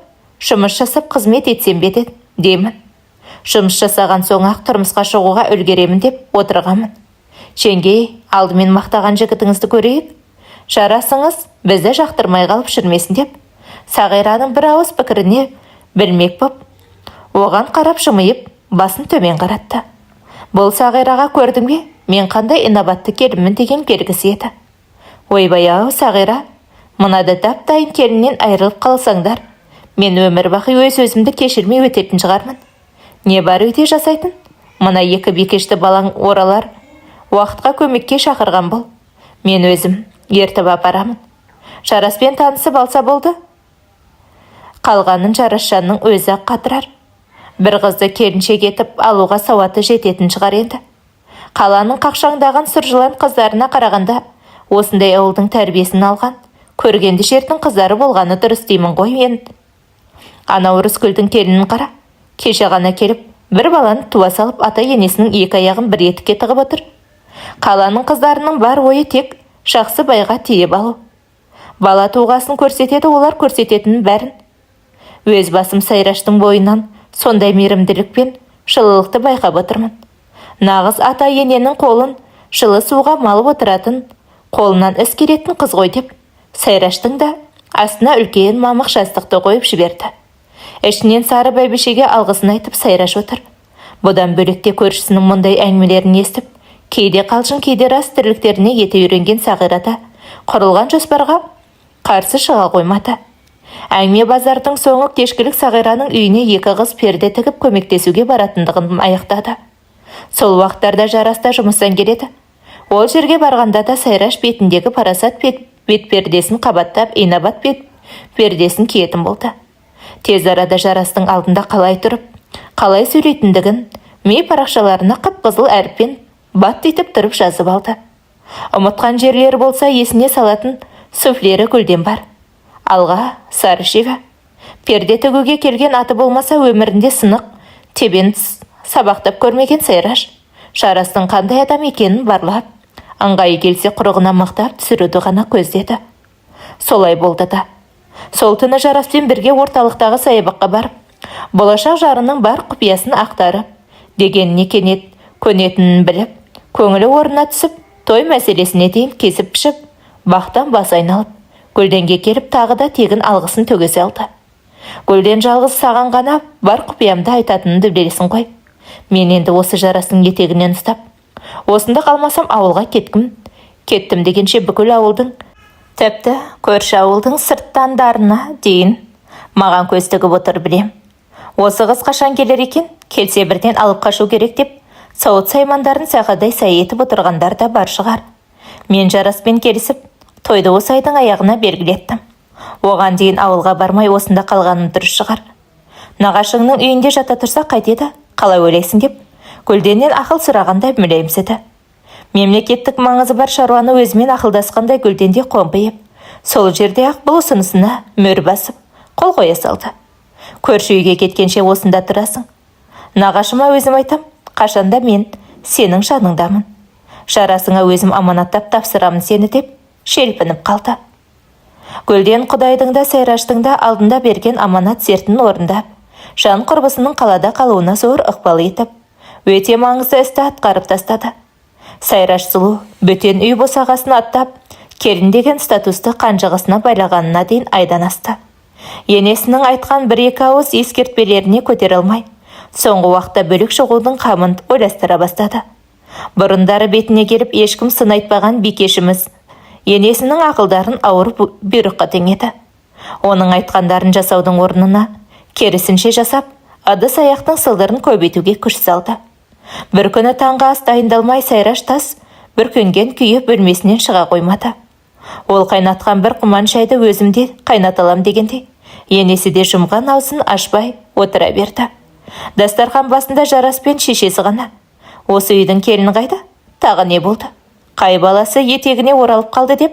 Жұмыс жасап қызмет етсем бе деймін. Жұмыс жасаған соң ақ тұрмысқа шығуға үлгеремін деп отырғанмын. Жеңгей, алдымен мақтаған жігітіңізді көрейік. Жарасыңыз бізді жақтырмай қалып жүрмесін», – деп Сағираның бір ауыз пікіріне білмек боп, оған қарап жымиып, басын төмен қаратты. Бұл Сағираға көрдің бе, мен қандай инабатты келінмін деген белгісі еді. Ойбай-ау, Сағира, мынада дап-дайын келіннен айырылып қалсаңдар, мен өмір бақи өз-өзімді кешірмей өтетін шығармын. Не бар үйде жасайтын? Мына екі бикешті балаң оралар уақытқа көмекке шақырған бол. Мен өзім ертіп апарамын. Жараспен танысып алса болды. Қалғанын Жарасжанның өзі-ақ қатырар. Бір қызды келіншек етіп алуға сауаты жететін шығар енді. Қаланың қақшаңдаған сұр жылан қыздарына қарағанда осындай ауылдың тәрбиесін алған, көргенді жердің қыздары болғаны дұрыс деймін ғой енді. Анау Рыскүлдің келінін қара. Кеше ғана келіп, бір баланы туа салып, ата-енесінің екі аяғын бір етікке тығып отыр. Қаланың қыздарының бар ойы тек жақсы байға тиіп алу. Бала туғасын көрсетеді олар көрсететінін бәрін. Өз басым Сайраштың бойынан сондай мейірімділік пен жылылықты байқап отырмын. Нағыз ата-ененің қолын жылы суға малып отыратын, қолынан іс келетін қыз ғой деп, Сайраштың да астына үлкен мамық жастықты қойып жіберді. Ішінен сары бәйбішеге алғысын айтып Сайраш отыр. Бұдан бөлек те көршісінің мұндай әңгімелерін естіп, кейде қалжың, кейде рас тірліктеріне ете үйренген Сағира да құрылған жоспарға қарсы шыға қоймады. Әңгіме базардың соңы кешкілік Сағираның үйіне екі қыз перде тігіп көмектесуге баратындығын аяқтады. Сол уақыттарда Жарас та жұмыстан келеді. Ол жерге барғанда да Сайраш бетіндегі парасат бетпердесін қабаттап, инабат бет пердесін киетін болды. Тез арада Жарастың алдында қалай тұрып, қалай сөйлейтіндігін ми парақшаларына қып-қызыл әріппен баттитып тұрып жазып алды. Ұмытқан жерлері болса есіне салатын суфлері Гүлден бар. Алға сары шева. Перде тігуге келген аты болмаса өмірінде сынық, тебен сабақтап көрмеген Сайраш, Жарастың қандай адам екенін барлап, ыңғайы келсе құрығына мықтап түсіруді ғана көздеді. Солай болды да. Сол түні Жараспен бірге орталықтағы саябаққа барып, болашақ жарының бар құпиясын ақтарып, дегеніне кенет көнетінін біліп, көңілі орнына түсіп, той мәселесіне дейін кесіп-пішіп, бақтан бас айналып, Гүлденге келіп тағы да тегін алғысын төге салды. Гүлден жалғыз саған ғана бар құпиямды айтатынымды білесің ғой. Мен енді осы Жарастың етегінен ұстап, осында қалмасам ауылға кеттім дегенше бүкіл ауылдың, тіпті көрші ауылдың сырттандарына дейін маған көз тігіп отыр білем. Осы қыз қашан келер екен, келсе бірден алып қашу керек деп, сауыт саймандарын сақадай сай етіп отырғандар да бар шығар. Мен Жараспен келісіп, тойды осы айдың аяғына белгілеттім. Оған дейін ауылға бармай осында қалғаным дұрыс шығар. Нағашыңның үйінде жата тұрса қайтеді, қалай ойлайсың деп, Гүлденнен ақыл сұрағандай мүләйімсіді. Мемлекеттік маңызы бар шаруаны өзімен ақылдасқандай Гүлден де қомпиып, сол жерде-ақ бұл ұсынысына мөр басып, қол қоя салды. Көрші үйге кеткенше осында тұрасың. Нағашыма өзім айтам, қашанда мен сенің жаныңдамын. Жарасыңа өзім аманаттап тапсырамын сені деп, желпініп қалды. Гүлден Құдайдың да Сайраштың да алдында берген аманат сертін орындап, жан құрбысының қалада қалуына зор ықпал етіп, өте маңызды істі атқарып тастады. Сайраш сұлу бөтен үй босағасын аттап, келін деген статусты қанжығасына байлағанына дейін айдан асты. Енесінің айтқан бір-екі ауыз ескертпелеріне көтере алмай, соңғы уақытта бөлек шығудың қамын ойластыра бастады. Бұрындары бетіне келіп ешкім сын айтпаған бикешіміз енесінің ақылдарын ауыр бұйрыққа теңеді. Оның айтқандарын жасаудың орнына керісінше жасап, ыдыс аяқтың сылдырын көбейтуге күш салды. Бір күні таңғы ас дайындалмай Сайраш тас бүркенген күйі бөлмесінен шыға қоймады. Ол қайнатқан бір құман шайды өзім де қайната алам дегендей, енесі де жұмған аузын ашпай отыра берді. Дастархан басында Жарас пен шешесі ғана. Осы үйдің келіні қайда? Тағы не болды? Қай баласы етегіне оралып қалды деп,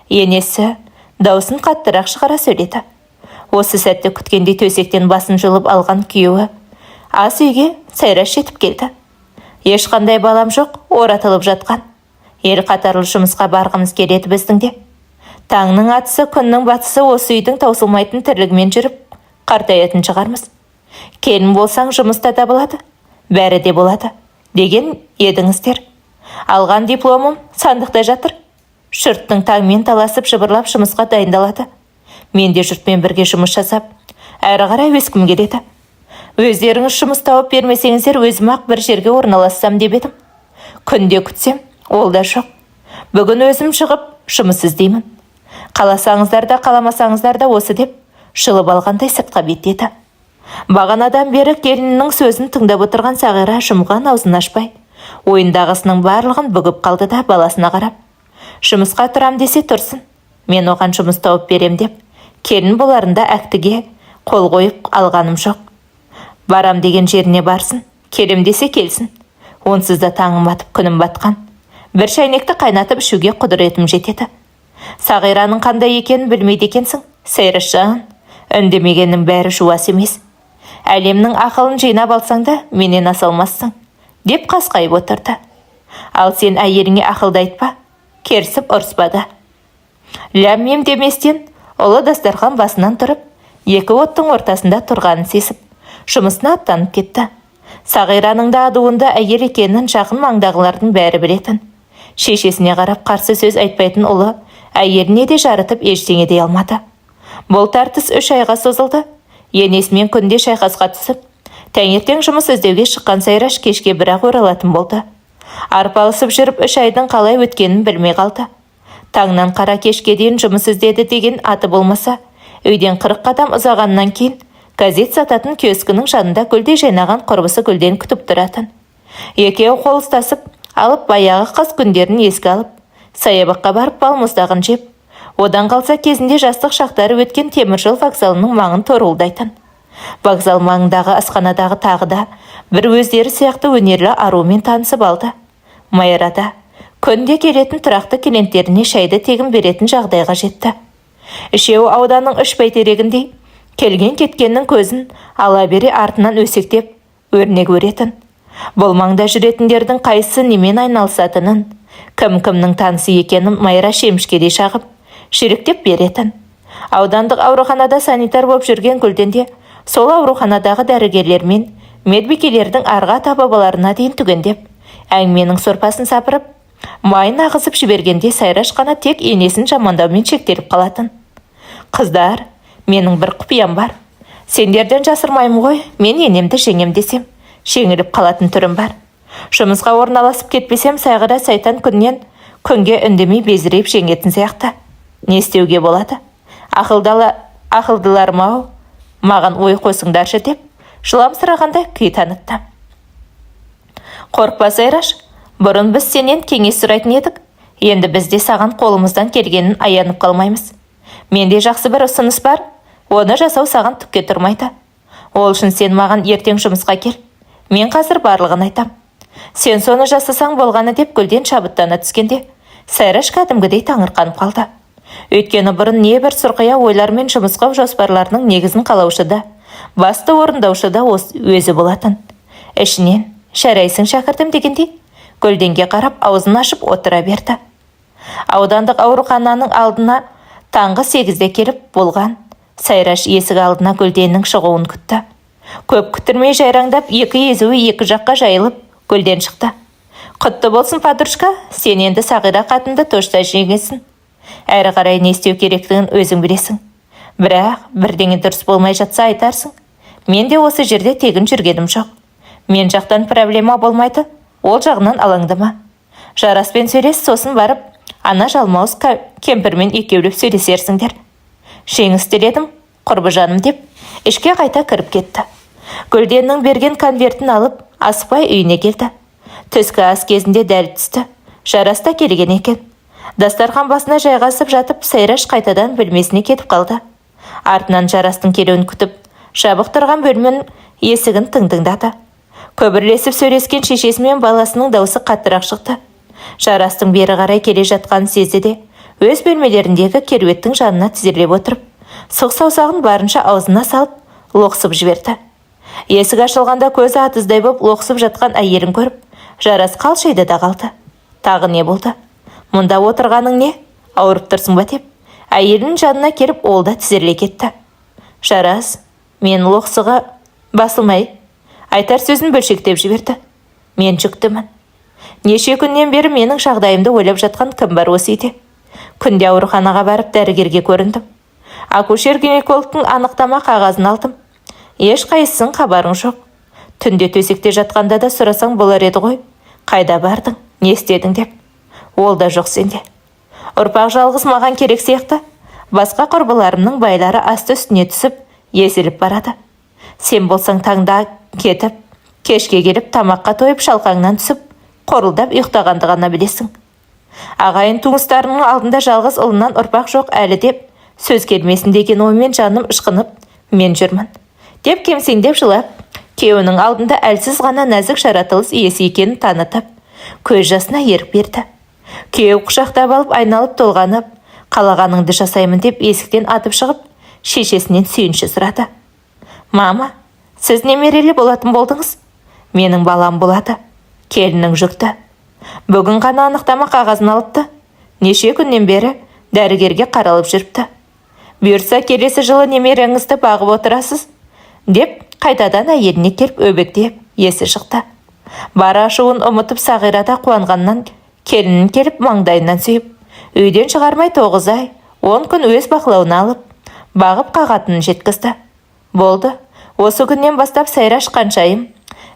енесі даусын қаттырақ шығара сөйледі. Осы сәтті күткендей төсектен басын жұлып алған күйеуі ас үйге Сайраш жетіп келді. Ешқандай балам жоқ, оратылып жатқан. Ел қатарлы жұмысқа барғымыз келеді біздің де. Таңның атысы, күннің батысы осы үйдің таусылмайтын тірлігімен жүріп, қартаятын шығармыз. Келін болсаң жұмыста да болады, бәрі де болады, деген едіңіздер. Алған дипломым сандықта жатыр. Жұрттың таңмен таласып жыбырлап жұмысқа дайындалады. Мен де жұртпен бірге жұмыс жасап, әрі қарай өскім келеді. Өздеріңіз жұмыс тауып бермесеңіздер, өзім-ақ бір жерге орналассам деп едім. Күнде күтсем, ол да жоқ. Бүгін өзім шығып жұмыс іздеймін. Қаласаңыздар да, қаламасаңыздар да осы деп жұлып алғандай сыртқа беттеді. Бағанадан бері келінінің сөзін тыңдап отырған Сағира жұмған аузын ашпай, ойындағысының барлығын бүгіп қалды да баласына қарап, жұмысқа тұрам десе тұрсын, мен оған жұмыс тауып берем деп, келін боларында әктіге қол қойып алғаным жоқ. Барам деген жеріне барсын, келем десе келсін. Онсыз да таңым атып, күнім батқан. Бір шәйнекті қайнатып ішуге құдіретім жетеді. Сағираның қандай екенін білмейді екенсің, Сайрашжан. Үндемегеннің бәрі жуас емес. Әлемнің ақылын жинап алсаң да, менен аса алмассың, деп қасқайып отырды. Ал сен әйеліңе ақылды айтпа, керісіп ұрыспа да. Ләм-мим деместен ұлы дастархан басынан тұрып, екі оттың ортасында тұрғанын сезіп, жұмысына аттанып кетті. Сағираның да адуынды әйел екенін жақын маңдағылардың бәрі білетін. Шешесіне қарап қарсы сөз айтпайтын ұлы әйеліне де жарытып ештеңе дей алмады. Бұл тартыс 3 айға созылды. Енесімен күнде шайқасқа түсіп, таңертең жұмыс іздеуге шыққан Сайраш кешке бірақ оралатын болды. Арпалысып жүріп 3 айдың қалай өткенін білмей қалды. Таңнан қара кешке дейін жұмыс іздеді деген аты болмаса, үйден 40 қадам ұзағаннан кейін газет сататын киоскінің жанында гүлдей жайнаған құрбысы Гүлден күтіп тұратын. Екеуі қол ұстасып алып, баяғы қыз күндерін еске алып, саябаққа барып балмұздағын жеп, одан қалса кезінде жастық шақтары өткен теміржол вокзалының маңын торуылдайтын. Вокзал маңындағы асханадағы тағы да бір өздері сияқты өнерлі арумен танысып алды. Майрада күнде келетін тұрақты клиенттеріне шайды тегін беретін жағдайға жетті. Үшеуі ауданның 3 бәйтерегіндей келген кеткеннің көзін ала бере артынан өсектеп өрнек өретін. Бұл маңда жүретіндердің қайсысы немен айналысатынын, кім-кімнің танысы екенін Майра шемішкедей шағып, шелектеп беретін. Аудандық ауруханада санитар боп жүрген Гүлден де сол ауруханадағы дәрігерлер мен медбикелердің арғы ата-бабаларына дейін түгендеп, әңгіменің сорпасын сапырып, майын ағызып жібергенде Сайраш қана тек енесін жамандаумен шектеліп қалатын. Қыздар, менің бір құпиям бар. Сендерден жасырмаймын ғой, мен енемді жеңем десем, жеңіліп қалатын түрім бар. Жұмысқа орналасып кетпесем, Сағира сайтан күннен күнге үндемей безірейіп жеңетін сияқты. Не істеуге болады? Ақылдыларым-ау, маған ой қосыңдаршы деп жыламсырағандай күй танытты. Қорықпа, Сайраш, бұрын біз сенен кеңес сұрайтын едік, енді біз де саған қолымыздан келгенін аянып қалмаймыз. Менде жақсы бір ұсыныс бар, оны жасау саған түкке тұрмайды. Ол үшін сен маған ертең жұмысқа кел, мен қазір барлығын айтам. Сен соны жасасаң болғаны деп Гүлден шабыттана түскенде, Сайраш кәдімгідей таңырқанып қалды. Өйткені бұрын небір сұрқия ойлар мен жұмысқа жоспарларының негізін қалаушы да, басты орындаушы да өзі болатын. Ішінен жарайсың шәкіртім дегендей, Гүлденге қарап аузын ашып отыра берді. Аудандық аурухананың алдына таңғы 8-де келіп болған Сайраш есік алдына Гүлденнің шығуын күтті. Көп күттірмей жайраңдап екі езуі екі жаққа жайылып Гүлден шықты. Құтты болсын, подружка, сен енді Сағира қатынды тошта жеңесің. Әрі қарай не істеу керектігін өзің білесің. Бірақ бірдеңе дұрыс болмай жатса айтарсың. Мен де осы жерде тегін жүргенім жоқ. Мен жақтан проблема болмайды, ол жағынан алаңдама. Жараспен сөйлес, сосын барып ана жалмауыз кемпірмен екеулеп сөйлесерсіңдер. Жеңіс тіледім, құрбыжаным деп ішке қайта кіріп кетті. Гүлденнің берген конвертін алып, асықпай үйіне келді. Түскі ас кезінде дәл түсті. Жарас та келген екен. Дастархан басына жайғасып жатып, Сайраш қайтадан бөлмесіне кетіп қалды. Артынан Жарастың келуін күтіп, жабық тұрған бөлменің есігін тың-тыңдады. Көбірлесіп сөйлескен шешесі мен баласының даусы қаттырақ шықты. Жарастың бері қарай келе жатқанын сезді де, өз бөлмелеріндегі керуеттің жанына тізерлеп отырып, сұқ саусағын барынша аузына салып, лоқсып жіберді. Есік ашылғанда көзі атыздай боп лоқсып жатқан әйелін көріп, Жарас қалшиды да қалды. Тағы не болды? Мұнда отырғаның не? Ауырып тұрсың ба деп, әйелінің жанына келіп ол да тізерлей кетті. Жарас, мен лоқсыға басылмай, айтар сөзін бөлшектеп жіберді. Мен жүктімін. Неше күннен бері менің жағдайымды ойлап жатқан кім бар осы үйде? Күнде ауруханаға барып дәрігерге көріндім. Акушер-гинекологтың анықтама қағазын алдым. Ешқайсысын хабарың жоқ. Түнде төсекте жатқанда да сұрасаң болар еді ғой. Қайда бардың, не істедің деп. Ол да жоқ сенде. Ұрпақ жалғыз маған керек сияқты. Басқа құрбыларымның байлары асты үстіне түсіп, езіліп барады. Сен болсаң таңда кетіп, кешке келіп тамаққа тойып шалқаңнан түсіп, қорылдап ұйықтағанды ғана білесің. Ағайын туыстарының алдында жалғыз ұлынан ұрпақ жоқ әлі деп сөз келмесін деген оймен жаным ышқынып мен жүрмін. Деп кемсеңдеп жылап, күйеуінің алдында әлсіз ғана нәзік жаратылыс иесі екенін танытып, көз жасына ерік берді. Күйеу құшақтап алып айналып толғанып, қалағаныңды жасаймын деп есіктен атып шығып, шешесінен сүйінші сұрады. Мама, сіз немерелі болатын болдыңыз? Менің балам болады. Келінің жүкті. Бүгін ғана анықтама қағазын алыпты. Неше күннен бері дәрігерге қаралып жүріпті. Бұйыртса келесі жылы немереңізді бағып отырасыз, деп қайтадан әйеліне келіп өбектеп есі шықты. Бар ашуын ұмытып Сағира да қуанғаннан келінін келіп маңдайынан сүйіп, үйден шығармай 9 ай, 10 күн өз бақылауына алып, бағып қағатынын жеткізді. Болды, осы күннен бастап Сайраш қаншайым.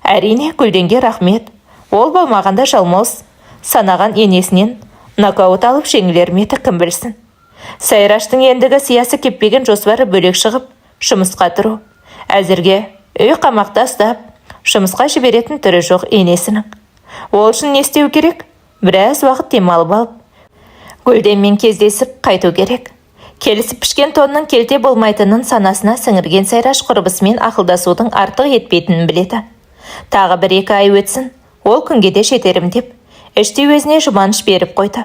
Әрине, Гүлденге рахмет. Ол болмағанда жалмауыз санаған енесінен нокаут алып жеңілер ме еді, кім білсін. Сайраштың ендігі сиясы кеппеген жоспары бөлек шығып, жұмысқа тұру. Әзірге үй қамақта ұстап, жұмысқа жіберетін түрі жоқ енесінің. Ол үшін не істеу керек? Біраз уақыт демалып алып, Гүлденмен кездесіп қайту керек. Келісіп пішкен тонның келте болмайтынын санасына сіңірген Сайраш құрбысымен ақылдасудың артық етпейтінін біледі. Тағы 1-2 ай өтсін, ол күнге де жетерім деп, іштей өзіне жұбаныш беріп қойды.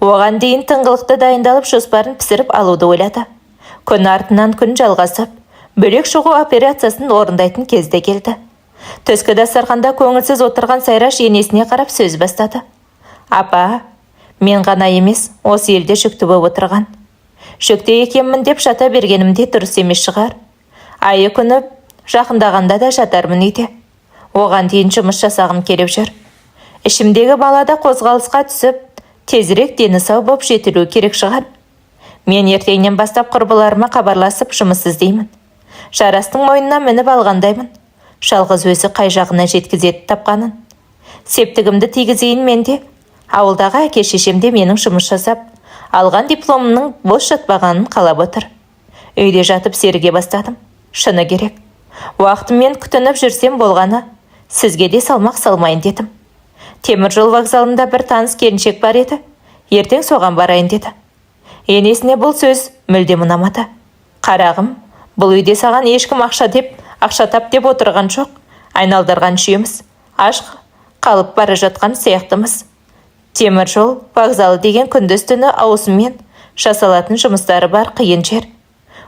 Оған дейін тыңғылықты дайындалып жоспарын пісіріп алуды ойлады. Күн артынан күн жалғасып, бөлек шығу операциясын орындайтын кезде келді. Түскі дастарханда көңілсіз отырған Сайраш енесіне қарап сөз бастады. Апа, мен ғана емес, осы елде жүкті болып отырған. Жүкті екенмін деп жата бергенімде дұрыс емес шығар. Айы күні жақындағанда да жатармын үйде. Оған дейін жұмыс жасағым келіп жүр. Ішімдегі бала да қозғалысқа түсіп, тезірек дені сау боп жетілу керек шығар. Мен ертеңнен бастап құрбыларыма хабарласып жұмыс іздеймін. Жарастың мойнына мініп алғандаймын. Жалғыз өзі қай жағына жеткізеді тапқанын. Септігімді тигізейін мен де. Ауылдағы әке-шешем де менің жұмыс жасап, алған дипломымның бос жатпағанын қалап отыр. Үйде жатып серіге бастадым. Шыны керек. Уақытыммен күтініп жүрсем болғаны, сізге де салмақ салмайын дедім. Темір жол вокзалында бір таныс келіншек бар еді. Ертең соған барайын деді. Енесіне бұл сөз мүлдем ұнамады. Қарағым, бұл үйде саған ешкім ақша тап деп отырған жоқ. Айналдырған жүйеміз, аш қалып бара жатқан сияқтымыз. Темір жол вокзалы деген күндіз-түні ауысыммен жасалатын жұмыстары бар қиын жер.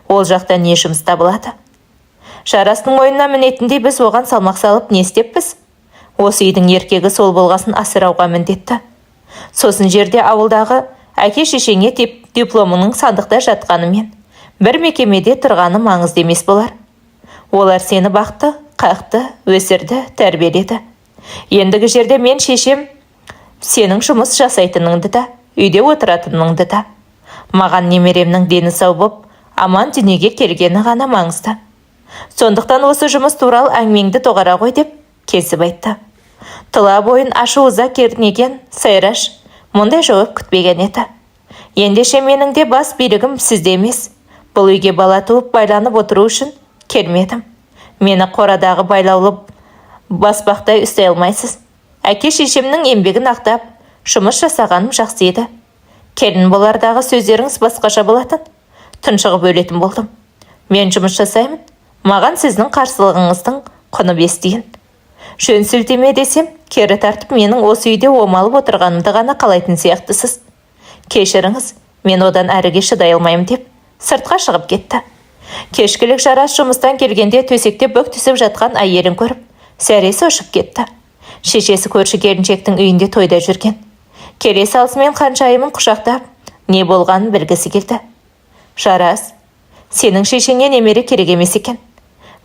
Ол жақта не жұмыс табылады? Жарастың мойнына мінетіндей біз оған салмақ салып не істеппіз? Осы үйдің еркегі сол болғасын асырауға міндетті. Сосын жерде ауылдағы әке-шешеңе дипломының сандықта жатқанымен бір мекемеде тұрғаны маңызды емес болар. Олар сені бақты, қақты, өсірді, тәрбиеледі. Ендігі жерде мен шешем сенің жұмыс жасайтыныңды да, үйде отыратыныңды да. Маған немеремнің дені сау боп, аман дүниеге келгені ғана маңызды. Сондықтан осы жұмыс туралы әңгімеңді доғара ғой деп кесіп айтты. Тұла бойын ашу ыза кернеген Сайраш мұндай жауап күтпеген еді. Ендеше менің де бас билігім сізде емес. Бұл үйге бала туып байланып отыру үшін келмедім. Мені қорадағы байлаулы баспақтай ұстай алмайсыз. Әке-шешемнің еңбегін ақтап, жұмыс жасағаным жақсы еді. Келін болардағы сөздеріңіз басқаша болатын. Тұншығып өлетін болдым. Мен жұмыс жасаймын. Маған сіздің қарсылығыңыздың құны 5 тиын. Жөн сілтеме десем, кері тартып менің осы үйде омалып отырғанымды ғана қалайтын сияқтысыз. Кешіріңіз, мен одан әріге шыдай алмаймын деп сыртқа шығып кетті. Кешкілік Жарас жұмыстан келгенде төсекте бүк түсіп жатқан әйелін көріп, сәресі ұшып кетті. Шешесі көрші келіншектің үйінде тойда жүрген. Келе салысымен қаншайымын құшақтап, не болғанын білгісі келді. Жарас, сенің шешеңе немере керек емес екен.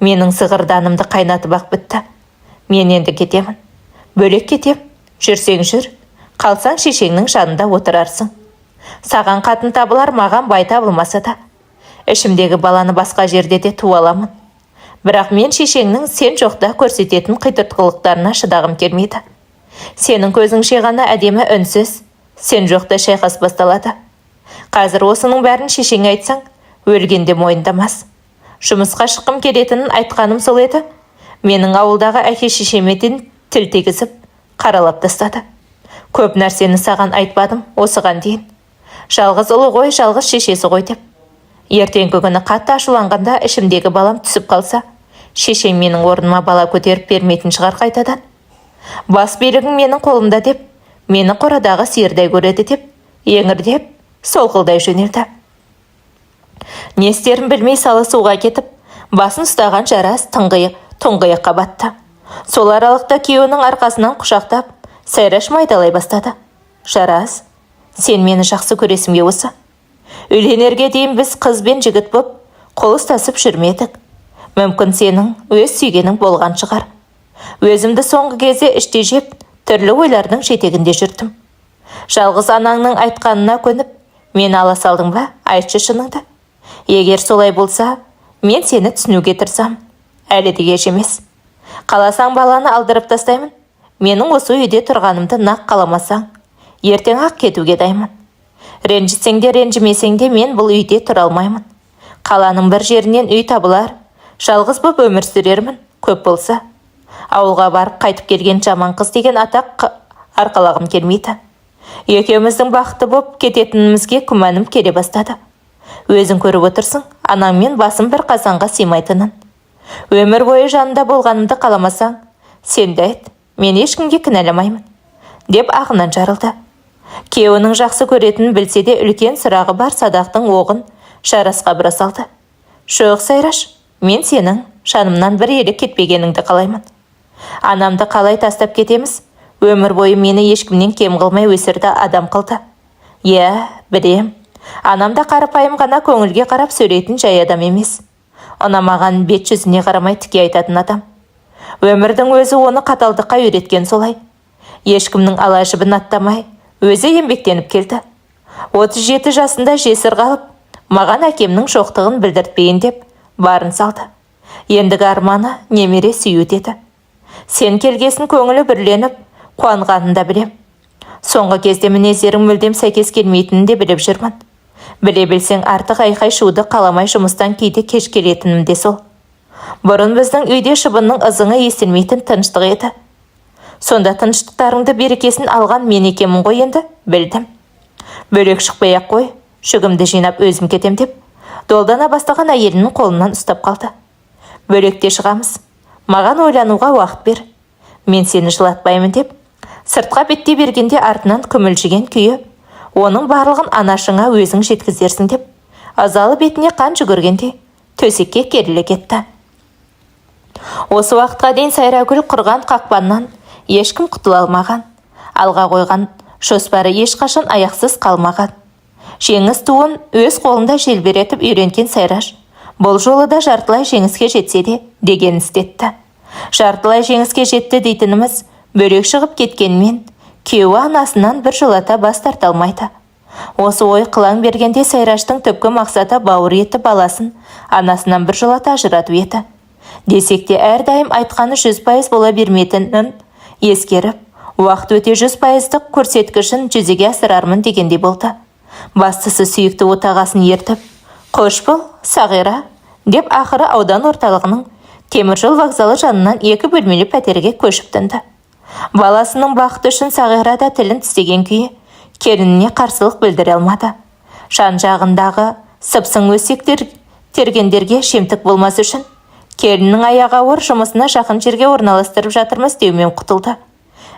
Менің зығырданымды қайнатып ақ бітті. Мен енді кетемін. Бөлек кетем. Жүрсең жүр. Қалсаң шешеңнің жанында отырарсың. Саған қатын табылар, маған бай табылмаса да. Ішімдегі баланы басқа жерде де туа аламын. Бірақ мен шешеңнің сен жоқта көрсететін қитұрқылықтарына шыдағым келмейді. Сенің көзіңше ғана әдемі үнсіз, сен жоқта шайқас басталады. Қазір осының бәрін шешеңе айтсаң, өлгенде мойындамас. Жұмысқа шыққым келетінін айтқаным сол еді. Менің ауылдағы әке-шешеме тіл тигізіп, қаралап тастады. Көп нәрсені саған айтпадым осыған дейін. Жалғыз ұлы ғой, жалғыз шешесі ғой деп. Ертеңгі күні қатты ашуланғанда ішімдегі балам түсіп қалса, шешем менің орныма бала көтеріп бермейтін шығар қайтадан. Бас билігің менің қолымда деп, мені қорадағы сиырдай көреді деп, еңірдеп, солқылдай жөнелді. Не істерін білмей салы суға кетіп, басын ұстаған Жарас тұңғиыққа батты. Сол аралықта күйеуінің арқасынан құшақтап, Сайраш майдалай бастады. Жарас, сен мені жақсы көресің бе осы? Үйленерге дейін біз қыз бен жігіт боп, қол ұстасып жүрмедік. Мүмкін сенің өз сүйгенің болған шығар. Өзімді соңғы кезде іште жеп, түрлі ойлардың жетегінде жүрдім. Жалғыз анаңның айтқанына көніп, мені ала салдың ба? Айтшы шыныңды. Егер солай болса, мен сені түсінуге тырысамын. Әлі де кеш емес. Қаласаң баланы алдырып тастаймын. Менің осы үйде тұрғанымды нақ қаламасаң, ертең-ақ кетуге дайынмын. Ренжісең де, ренжімесең де мен бұл үйде тұра алмаймын. Қаланың бір жерінен үй табылар, жалғыз боп өмір сүрермін, көп болса. Ауылға барып қайтып келген жаман қыз деген атақ арқалағым келмейді. Екеуміздің бақытты боп кететінімізге күмәнім келе бастады. Өзің көріп отырсың, анаңмен басым бір қазанға сыймайтынын. Өмір бойы жанында болғанымды қаламасаң, сен де айт, мен ешкімге кінәламаймын, деп ағынан жарылды. Күйеуінің жақсы көретінін білсе де үлкен сұрағы бар садақтың оғын Жарасқа бұра салды. Жоқ, Сайраш, мен сенің жанымнан бір елі кетпегеніңді қалаймын. Анамды қалай тастап кетеміз? Өмір бойы мені ешкімнен кем қылмай өсірді, адам қылды. Иә, білем. Анам да қарапайым ғана көңілге қарап сөйлейтін жай адам емес. Ұнамаған бет жүзіне қарамай тіке айтатын адам. Өмірдің өзі оны қаталдыққа үйреткен солай. Ешкімнің ала жібін аттамай, өзі еңбектеніп келді. 37 жасында жесір қалып, маған әкемнің жоқтығын білдіртпейін деп барын салды. Ендігі арманы немере сүю деді. Сен келгесін көңілі бүрленіп, қуанғанын да білем. Соңғы кезде мінездерің мүлдем сәйкес келмейтінін де біліп жүрмін. Біле білсең артық айқай-шуды қаламай жұмыстан кейде кеш келетінім де сол. Бұрын біздің үйде шыбынның ызыңы естілмейтін тыныштық еді. Сонда тыныштықтарыңды берекесін алған мен екенмін ғой енді, білдім. Бөлек шықпай-ақ қой, жүгімді жинап өзім кетем деп, долдана бастаған әйелінің қолынан ұстап қалды. Бөлекте шығамыз. Маған ойлануға уақыт бер. Мен сені жылатпаймын деп, сыртқа беттей бергенде артынан күмілжіген күйі, оның барлығын анашыңа өзің жеткізерсің деп, ызалы бетіне қан жүгіргенде төсекке керіле кетті. Осы уақытқа дейін Сайрагүл құрған қақпаннан ешкім құтыла алмаған. Алға қойған жоспары ешқашан аяқсыз қалмаған. Жеңіс туын өз қолында желбіретіп үйренген Сайраш, бұл жолы да жартылай жеңіске жетсе де деген істетті. Жартылай жеңіске жетті дейтініміз, бөлек шығып кеткенмен, күйеуі анасынан бір жолата бас тарта алмайды. Осы ой қылаң бергенде Сайраштың түпкі мақсаты бауыр еті баласын анасынан бір жолата ажырату еді. Десек те әрдайым айтқаны 100% бола бермейтінін ескеріп, уақыт өте 100%-дық көрсеткішін жүзеге асырармын дегендей болды. Бастысы сүйікті отағасын ертіп, «Қош бол, Сағира», деп ақыры аудан орталығының теміржол вокзалы жанынан 2 бөлмелі пәтерге көшіп тынды. Баласының бақыты үшін Сағира да тілін тістеген күйі келініне қарсылық білдіре алмады. Жан жағындағы сыпсың өсектер тергендерге жемтік болмас үшін келіннің аяғы ауыр жұмысына жақын жерге орналастырып жатырмыз деумен құтылды.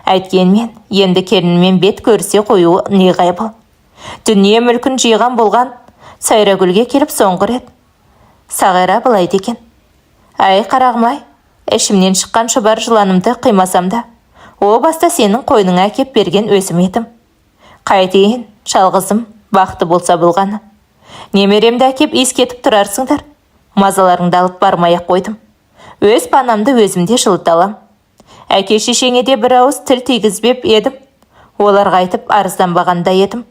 Әйткенмен енді келінімен бет көрісе қоюы неғайбыл. Дүние мүлкін жиған болған Сайрагүлге келіп соңғы рет Сағира былай деген: «Әй, қарағым-ай, ішімнен шыққан шұбар жыланымды қимасам да, о баста сенің қойныңа әкеп берген өзім едім. Қайтейін, жалғызым, бақты болса болғаны. Немеремді әкеп иіскетіп тұрарсыңдар. Мазаларыңды алып бармай-ақ қойдым. Өз панамды өзім де жылыта алам. Әке шешеңе де бір ауыз тіл тигізбеп едім. Оларға айтып арызданбағанда едім.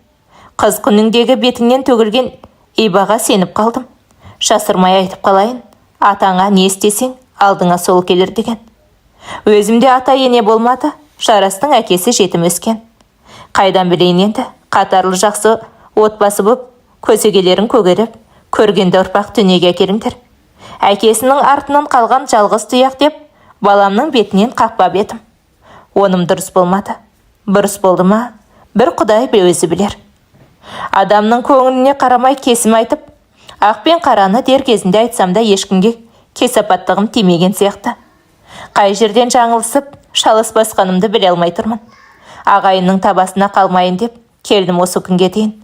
Қыз күніңдегі бетіңнен төгілген ибаға сеніп қалдым. Жасырмай айтып қалайын, атаңа не істесең, Алдыңа сол келер деген. Өзімде ата-ене болмады, Жарастың әкесі жетім өскен. Қайдан білейін енді, қатарлы жақсы отбасы боп, көсегелерің көгеріп, көргенді ұрпақ дүниеге әкеліңдер. Әкесінің артынан қалған жалғыз тұяқ деп, баламның бетінен қақпап едім. Оным дұрыс болмады. Бұрыс болды ма, бір Құдай өзі білер. Адамның көңіліне қарамай кесім айтып, ақ пен қараны дер кезінде айтсам да ешкімге кесапаттығым тимеген сияқты. Қай жерден жаңылысып, шалыс басқанымды біле алмай тұрмын. Ағайынның табасына қалмайын деп келдім осы күнге дейін.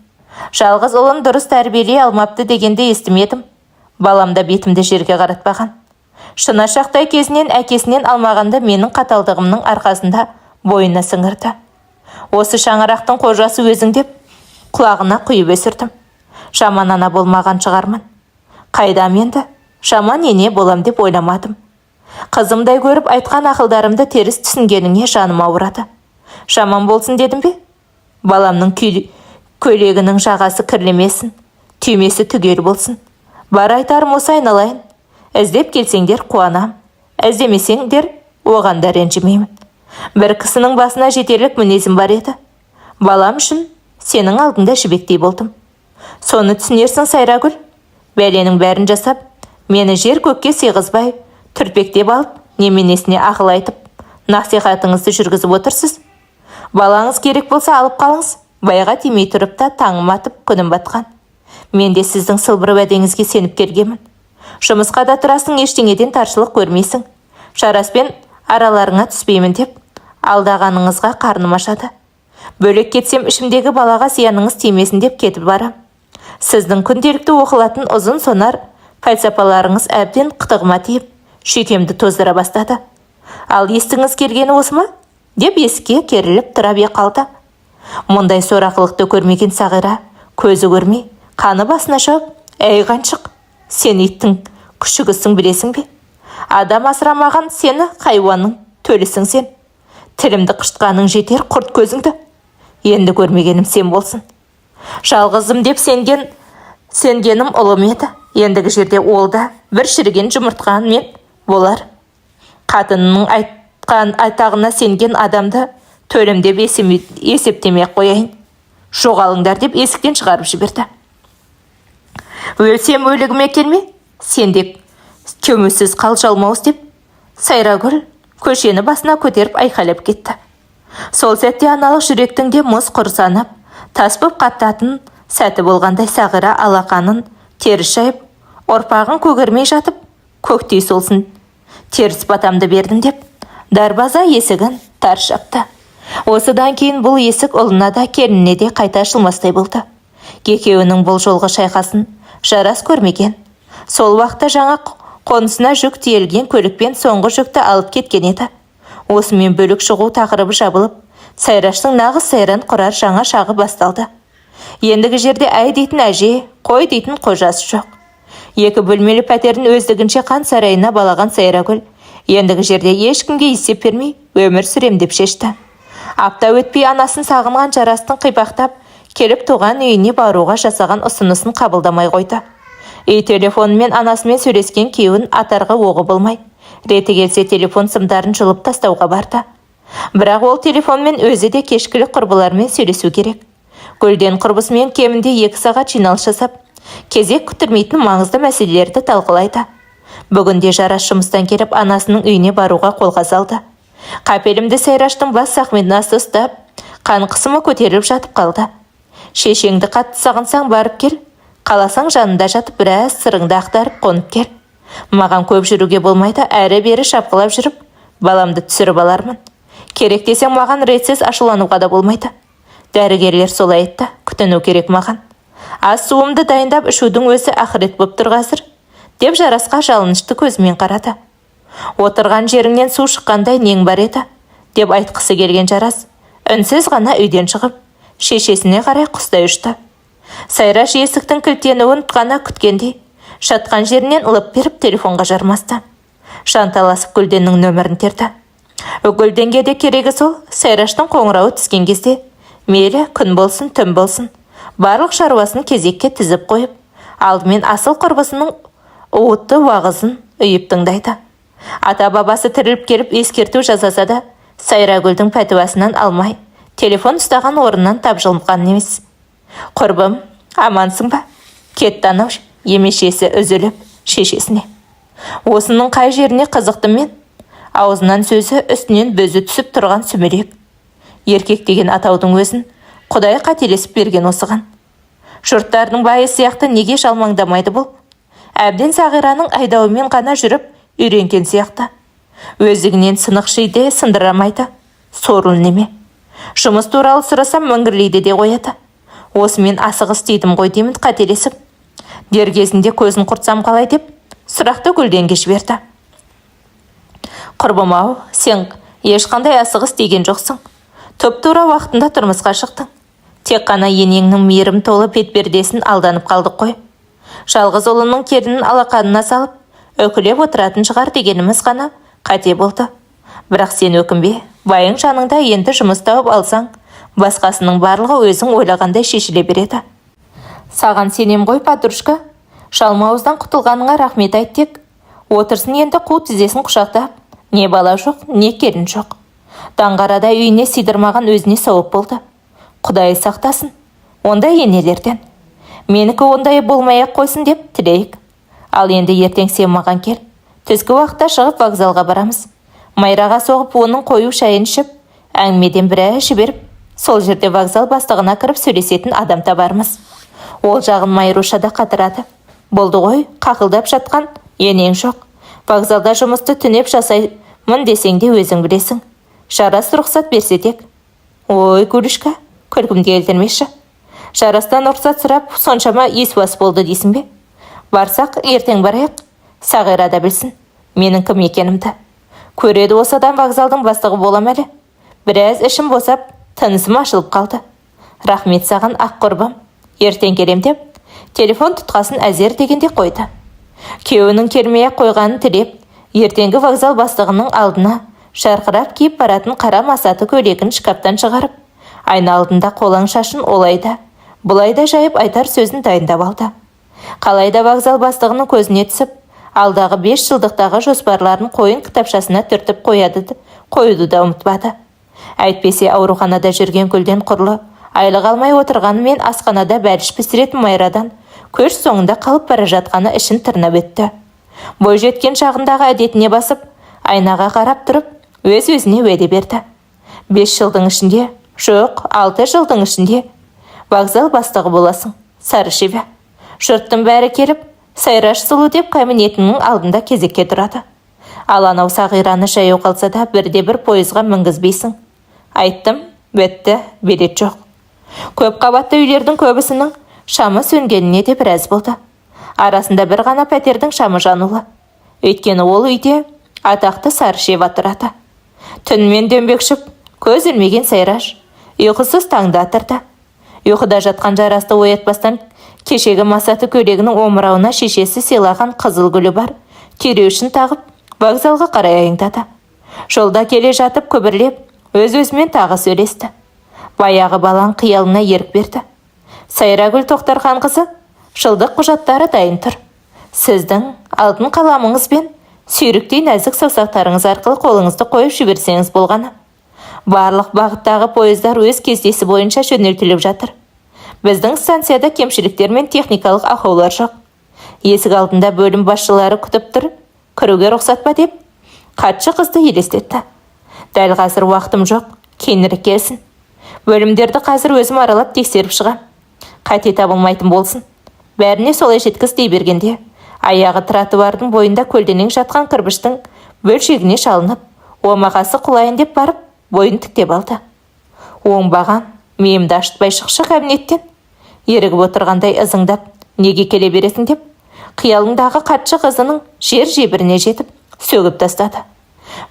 Жалғыз ұлын дұрыс тәрбиелей алмапты дегенді естімедім. Балам да бетімді жерге қаратпаған. Шынашақтай кезінен әкесінен алмағанды менің қаталдығымның арқасында бойына сіңірді. Осы шаңырақтың қожасы өзің деп құлағына құйып өсірдім. Жаман ана болмаған шығармын. Қайдам енді, жаман ене болам деп ойламадым. Қызымдай көріп айтқан ақылдарымды теріс түсінгеніңе жаным ауырады. Жаман болсын дедім бе? Баламның көйлегінің жағасы кірлемесін, түймесі түгел болсын. Бар айтарым осы, айналайын. Іздеп келсеңдер қуанам, іздемесеңдер оған да ренжімеймін. Бір кісінің басына жетерлік мінезім бар еді. Балам үшін сенің алдында жібектей болдым. Соны түсінерсің, Сайрагүл. Бәленің бәрін жасап, мені жер көкке сыйғызбай, түртпектеп алып, неменесіне ақыл айтып, насихатыңызды жүргізіп отырсыз. Балаңыз керек болса алып қалыңыз. Байға тимей тұрып та таңым атып, күнім батқан. Мен де сіздің сылбыр уәдеңізге сеніп келгенмін. Жұмысқа да тұрасың, ештеңеден таршылық көрмейсің. Жараспен араларыңа түспеймін деп алдағаныңызға қарным ашады. Бөлек кетсем ішімдегі балаға зияныңыз тимесін деп кетіп барам. Сіздің күнделікті оқылатын ұзын сонар пәлсапаларыңыз әбден қытығыма тиіп, шүйкемді тоздыра бастады. Ал естіңіз келгені осы ма? Деп есікке керіліп тұра бе қалды. Мұндай сорақылықты көрмеген Сағира көзі көрмей, қаны басына шауып, «Әй қаншық, сен иттің күшігісің білесің бе? Адам асырамаған сені, хайуанның төлісің сен. Тілімді қышытқаның жетер, құрт көзіңді. Енді көрмегенім сен болсын. Жалғызым деп сенгенім ұлым еді. Ендігі жерде ол да бір шіріген жұмыртқан мен болар. Қатынының айтқан айтағына сенген адамды төлем деп есептемей қояйын. Жоғалыңдар», деп есіктен шығарып жіберді. «Өлсем өлігіме келме, сен деп көмусіз қал, жалмауыз», деп Сайрагүл көшені басына көтеріп айқайлап кетті. Сол сәтте аналық жүректің де мұз құрсанып, тас боп қататын сәті болғандай, Сағира алақанын теріс жайып, ұрпағын көгермей жатып, көктей солсын, теріс батамды бердім деп, дарбаза есігін тарс жапты. Осыдан кейін бұл есік ұлына да, келініне де қайта ашылмастай болды. Екеуінің бұл жолғы шайқасын Жарас көрмеген. Сол уақытта жаңа қонысына жүк тиелген көлікпен соңғы жүкті алып кеткен еді. Осымен бөлек шығу тақырыбы жабылып, Сайраштың нағыз сайран құрар жаңа шағы басталды. Ендігі жерде әй дейтін әже, қой дейтін қожасы жоқ. Екі бөлмелі пәтерін өздігінше қан сарайына балаған Сайрагүл ендігі жерде ешкімге есеп бермей өмір сүрем деп шешті. Апта өтпей анасын сағынған Жарастың қипақтап келіп туған үйіне баруға жасаған ұсынысын қабылдамай қойды. Үй телефонымен анасымен сөйлескен күйеуін атарға оғы болмай, реті келсе телефон сымдарын жұлып тастауға барды. Бірақ ол телефонмен өзі де кешкілік құрбыларымен сөйлесу керек. Гүлден құрбысымен кемінде 2 сағат жиналыс жасап, кезек күттірмейтін маңызды мәселелерді талқылайды. Бүгінде Жарас жұмыстан келіп анасының үйіне баруға қолға салды. Қапелімді Сайраштың бас сақинасы ұстап, қан қысымы көтеріліп жатып қалды. «Шешеңді қатты сағынсаң барып кел, қаласаң жанында жатып біраз сырыңды ақтарып қонып кел. Маған көп жүруге болмайды, әрі-бері шапқылап жүріп, баламды түсіріп алармын. Керек десең маған ретсіз ашулануға да болмайды. Дәрігерлер солай айтты, күтіну керек маған. Ас суымды дайындап ішудің өзі ақырет боп тұр қазір», деп Жарасқа жалынышты көзімен қарады. «Отырған жеріңнен су шыққандай нең бар еді?» деп айтқысы келген Жарас үнсіз ғана үйден шығып, шешесіне қарай құстай ұшты. Сайраш есіктің кілттенуін ғана күткендей, жатқан жерінен лып беріп телефонға жармасты. Жанталасып Гүлденнің нөмірін терді. Гүлденге де керегі сол, Сайраштың қоңырауы түскен кезде, мейлі күн болсын, түн болсын, барлық шаруасын кезекке тізіп қойып, алдымен асыл құрбысының уытты уағызын үйіп тыңдайды. Ата-бабасы тіріліп келіп ескерту жасаса да, Сайрагүлдің пәтуасынан алмай, телефон ұстаған орнынан тапжылған емес. Құрбым, амансың ба? Кетті анау емешесі үзіліп шешесіне. Осының қай жеріне қызықтым мен? Аузынан сөзі, үстінен бөзі түсіп тұрған сүмелек. Еркек деген атаудың өзін Құдай қателесіп берген осыған. Жұрттардың байы сияқты неге жалмаңдамайды бұл? Әбден Сағираның айдауымен ғана жүріп үйренген сияқты. Өздігінен сынық шиде сындырамайды. Сорлы неме. Жұмыс туралы сұрасам, міңгірлейді де қояды. Осымен асығыс тидім ғой деймін қателесіп. Дер кезінде көзін құртсам қалай деп сұрақты Гүлденге жіберді. Құрбым-ау, сен ешқандай асығыс деген жоқсың. Тұп-тура уақытында тұрмысқа шықтың. Тек қана енеңнің мейірім толы бетпердесін алданып қалдық қой. Жалғыз ұлының келінін алақанына салып, үкілеп отыратын шығар дегеніміз ғана қате болды. Бірақ сен өкінбе, байың жаныңда, енді жұмыс тауып алсаң, басқасының барлығы өзің ойлағандай шешіле береді. Саған сенем ғой, подружка. Жалмауыздан құтылғаныңа рахмет айт тек. Отырсын енді қу тізесін құшақтап, не бала жоқ, не келін жоқ. Даңғарадай үйіне сыйдырмаған өзіне сауап болды. Құдай сақтасын ондай енелерден. Менікі ондай болмай-ақ қойсын деп тілейік. Ал енді ертең сен маған кел. Түскі уақытта шығып вокзалға барамыз. Майраға соғып, оның қою шайын ішіп, әңгімеден біраз жіберіп, сол жерде вокзал бастығына кіріп сөйлесетін адам табармыз. Ол жағын Майруша да қатырады. Болды ғой, қақылдап жатқан енең жоқ. Вокзалда жұмысты түнеп жасаймын десең де өзің білесің. Жарас рұқсат берсе тек. Ой, Гүлішка, күлкімді келтірмеші. Жарастан рұқсат сұрап, соншама есуас болды дейсің бе? Барсақ, ертең барайық. Сағира да білсін менің кім екенімді. Көреді осы адам, вокзалдың бастығы болам әлі. Біраз ішім босап, тынысым ашылып қалды. Рахмет саған, ақ құрбым. Ертең келем деп, телефон тұтқасын әзер дегенде қойды. Күйеуінің келмей-ақ қойғанын тілеп, ертеңгі вокзал бастығының алдына жарқырап киіп баратын қара масаты көйлегін шкафтан шығарып, айна алдында қолаң шашын олай да, бұлай да жайып, айтар сөзін дайындап алды. Қалайда вокзал бастығының көзіне түсіп, алдағы 5 жылдықтағы жоспарларын қойын кітапшасына түртіп қояды, қоюды да ұмытпады. Әйтпесе ауруханада жүрген Гүлден құрлы, айлық алмай отырғанымен асханада бәліш пісіретін Майрадан көш соңында қалып бара жатқаны ішін тырнап өтті. Бойжеткен шағындағы әдетіне басып, айнаға қарап тұрып, өз-өзіне уәде берді. 5 жылдың ішінде, жоқ, 6 жылдың ішінде вокзал бастығы боласың, Сарышева. Жұрттың бәрі келіп, Сайраш сұлу деп кабинетінің алдында кезекке тұрады. Ал анау Сағираны жаяу қалса да бірде-бір пойызға мінгізбейсің. Айттым, бітті, билет жоқ. Көп қабатты үйлердің көбісінің шамы сөнгеніне де біраз болды. Арасында бір ғана пәтердің шамы жанулы. Өйткені ол үйде атақты Сарышева тұрады. Түнімен дөңбекшіп, көз ілмеген Сайраш ұйқысыз таңды атырды. Ұйқыда жатқан Жарасты оятпастан кешегі масаты көйлегінің омырауына шешесі сыйлаған қызыл гүлі бар түйреуішін тағып, вокзалға қарай аяңдады. Жолда келе жатып күбірлеп, өз-өзімен тағы сөйлесті. Баяғы балаң қиялына ерік берді. Сайрагүл Тоқтарханқызы, жылдық құжаттары дайын тұр. Сіздің алтын қаламыңыз бен сүйріктей нәзік саусақтарыңыз арқылы қолыңызды қойып жіберсеңіз болғаны. Барлық бағыттағы пойыздар өз кестесі бойынша жөнелтіліп жатыр. Біздің станцияда кемшіліктер мен техникалық ақаулар жоқ. Есік алдында бөлім басшылары күтіп тұр. Кіруге рұқсат па деп хатшы қызды елестетті. Дәл қазір уақытым жоқ, кейінірек келсін. Бөлімдерді қазір өзім аралап тексеріп шығам. Қате табылмайтын болсын. Бәріне солай жеткіз дей бергенде, аяғы тротуардың бойында көлденең жатқан кірпіштің бөлшегіне шалынып, омақасы құлайын деп барып, бойын тіктеп алды. Оңбаған, миымды ашытпай шықшы кабинеттен. Ерігіп отырғандай ызыңдап, неге келе бересің деп, қиялындағы хатшы қызының жер жебіріне жетіп, сөгіп тастады.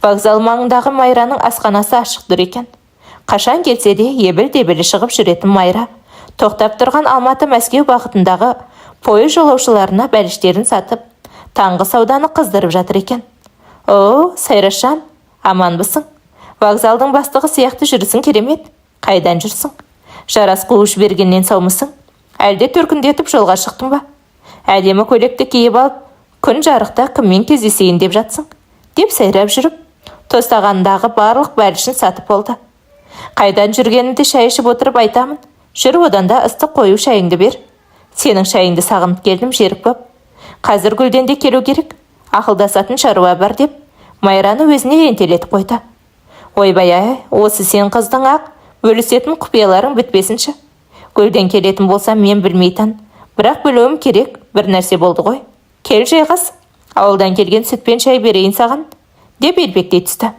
Вокзал маңындағы Майраның асханасы ашық тұр екен. Қашан келсе де ебіл-дебілі шығып жүретін Майра тоқтап тұрған Алматы-Мәскеу бағытындағы пойыз жолаушыларына бәліштерін сатып, таңғы сауданы қыздырып жатыр екен. О, Сайрашжан, аманбысың? Вокзалдың бастығы сияқты жүрісің керемет. Қайдан жүрсің? Жарас қуып жібергеннен саумысың? Әлде төркіндетіп жолға шықтың ба? Әдемі көйлекті киіп алып, күн жарықта кіммен кездесейін деп жатсың? Деп сайрап жүріп, тостағандағы барлық бәлішін сатып болды. Қайдан жүргенімді шай ішіп отырып айтамын. Жүр, одан да ыстық қою шайыңды бер. Сенің шайыңды сағынып келдім, жерік боп. Қазір Гүлден де келу керек. Ақылдасатын шаруа бар, деп Майраны өзіне ентелетіп қойды. Ойбай-ай, осы сен қыздың ақ бөлісетін құпияларың бітпесінші. Гүлден келетін болсам, мен білмейтін, бірақ білуім керек бір нәрсе болды ғой. Кел, жайғас. Ауылдан келген сүтпен шай берейін саған, деп елпектей түсті.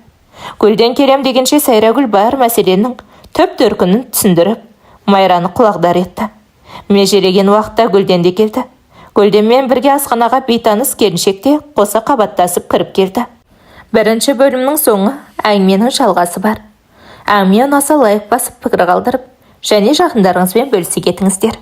Гүлден келем дегенше, Сайрагүл бар мәселенің түп төркінін түсіндіріп, Майраны құлағдар етті. Межелеген уақытта Гүлден де келді. Гүлденмен бірге асханаға бейтаныс келіншек те қоса қабаттасып кіріп келді. Бірінші бөлімнің соңы. Әңгіменің жалғасы бар. Әңгіме ұнаса, лайк басып, пікір қалдырып және жақындарыңызбен бөлісе кетіңіздер.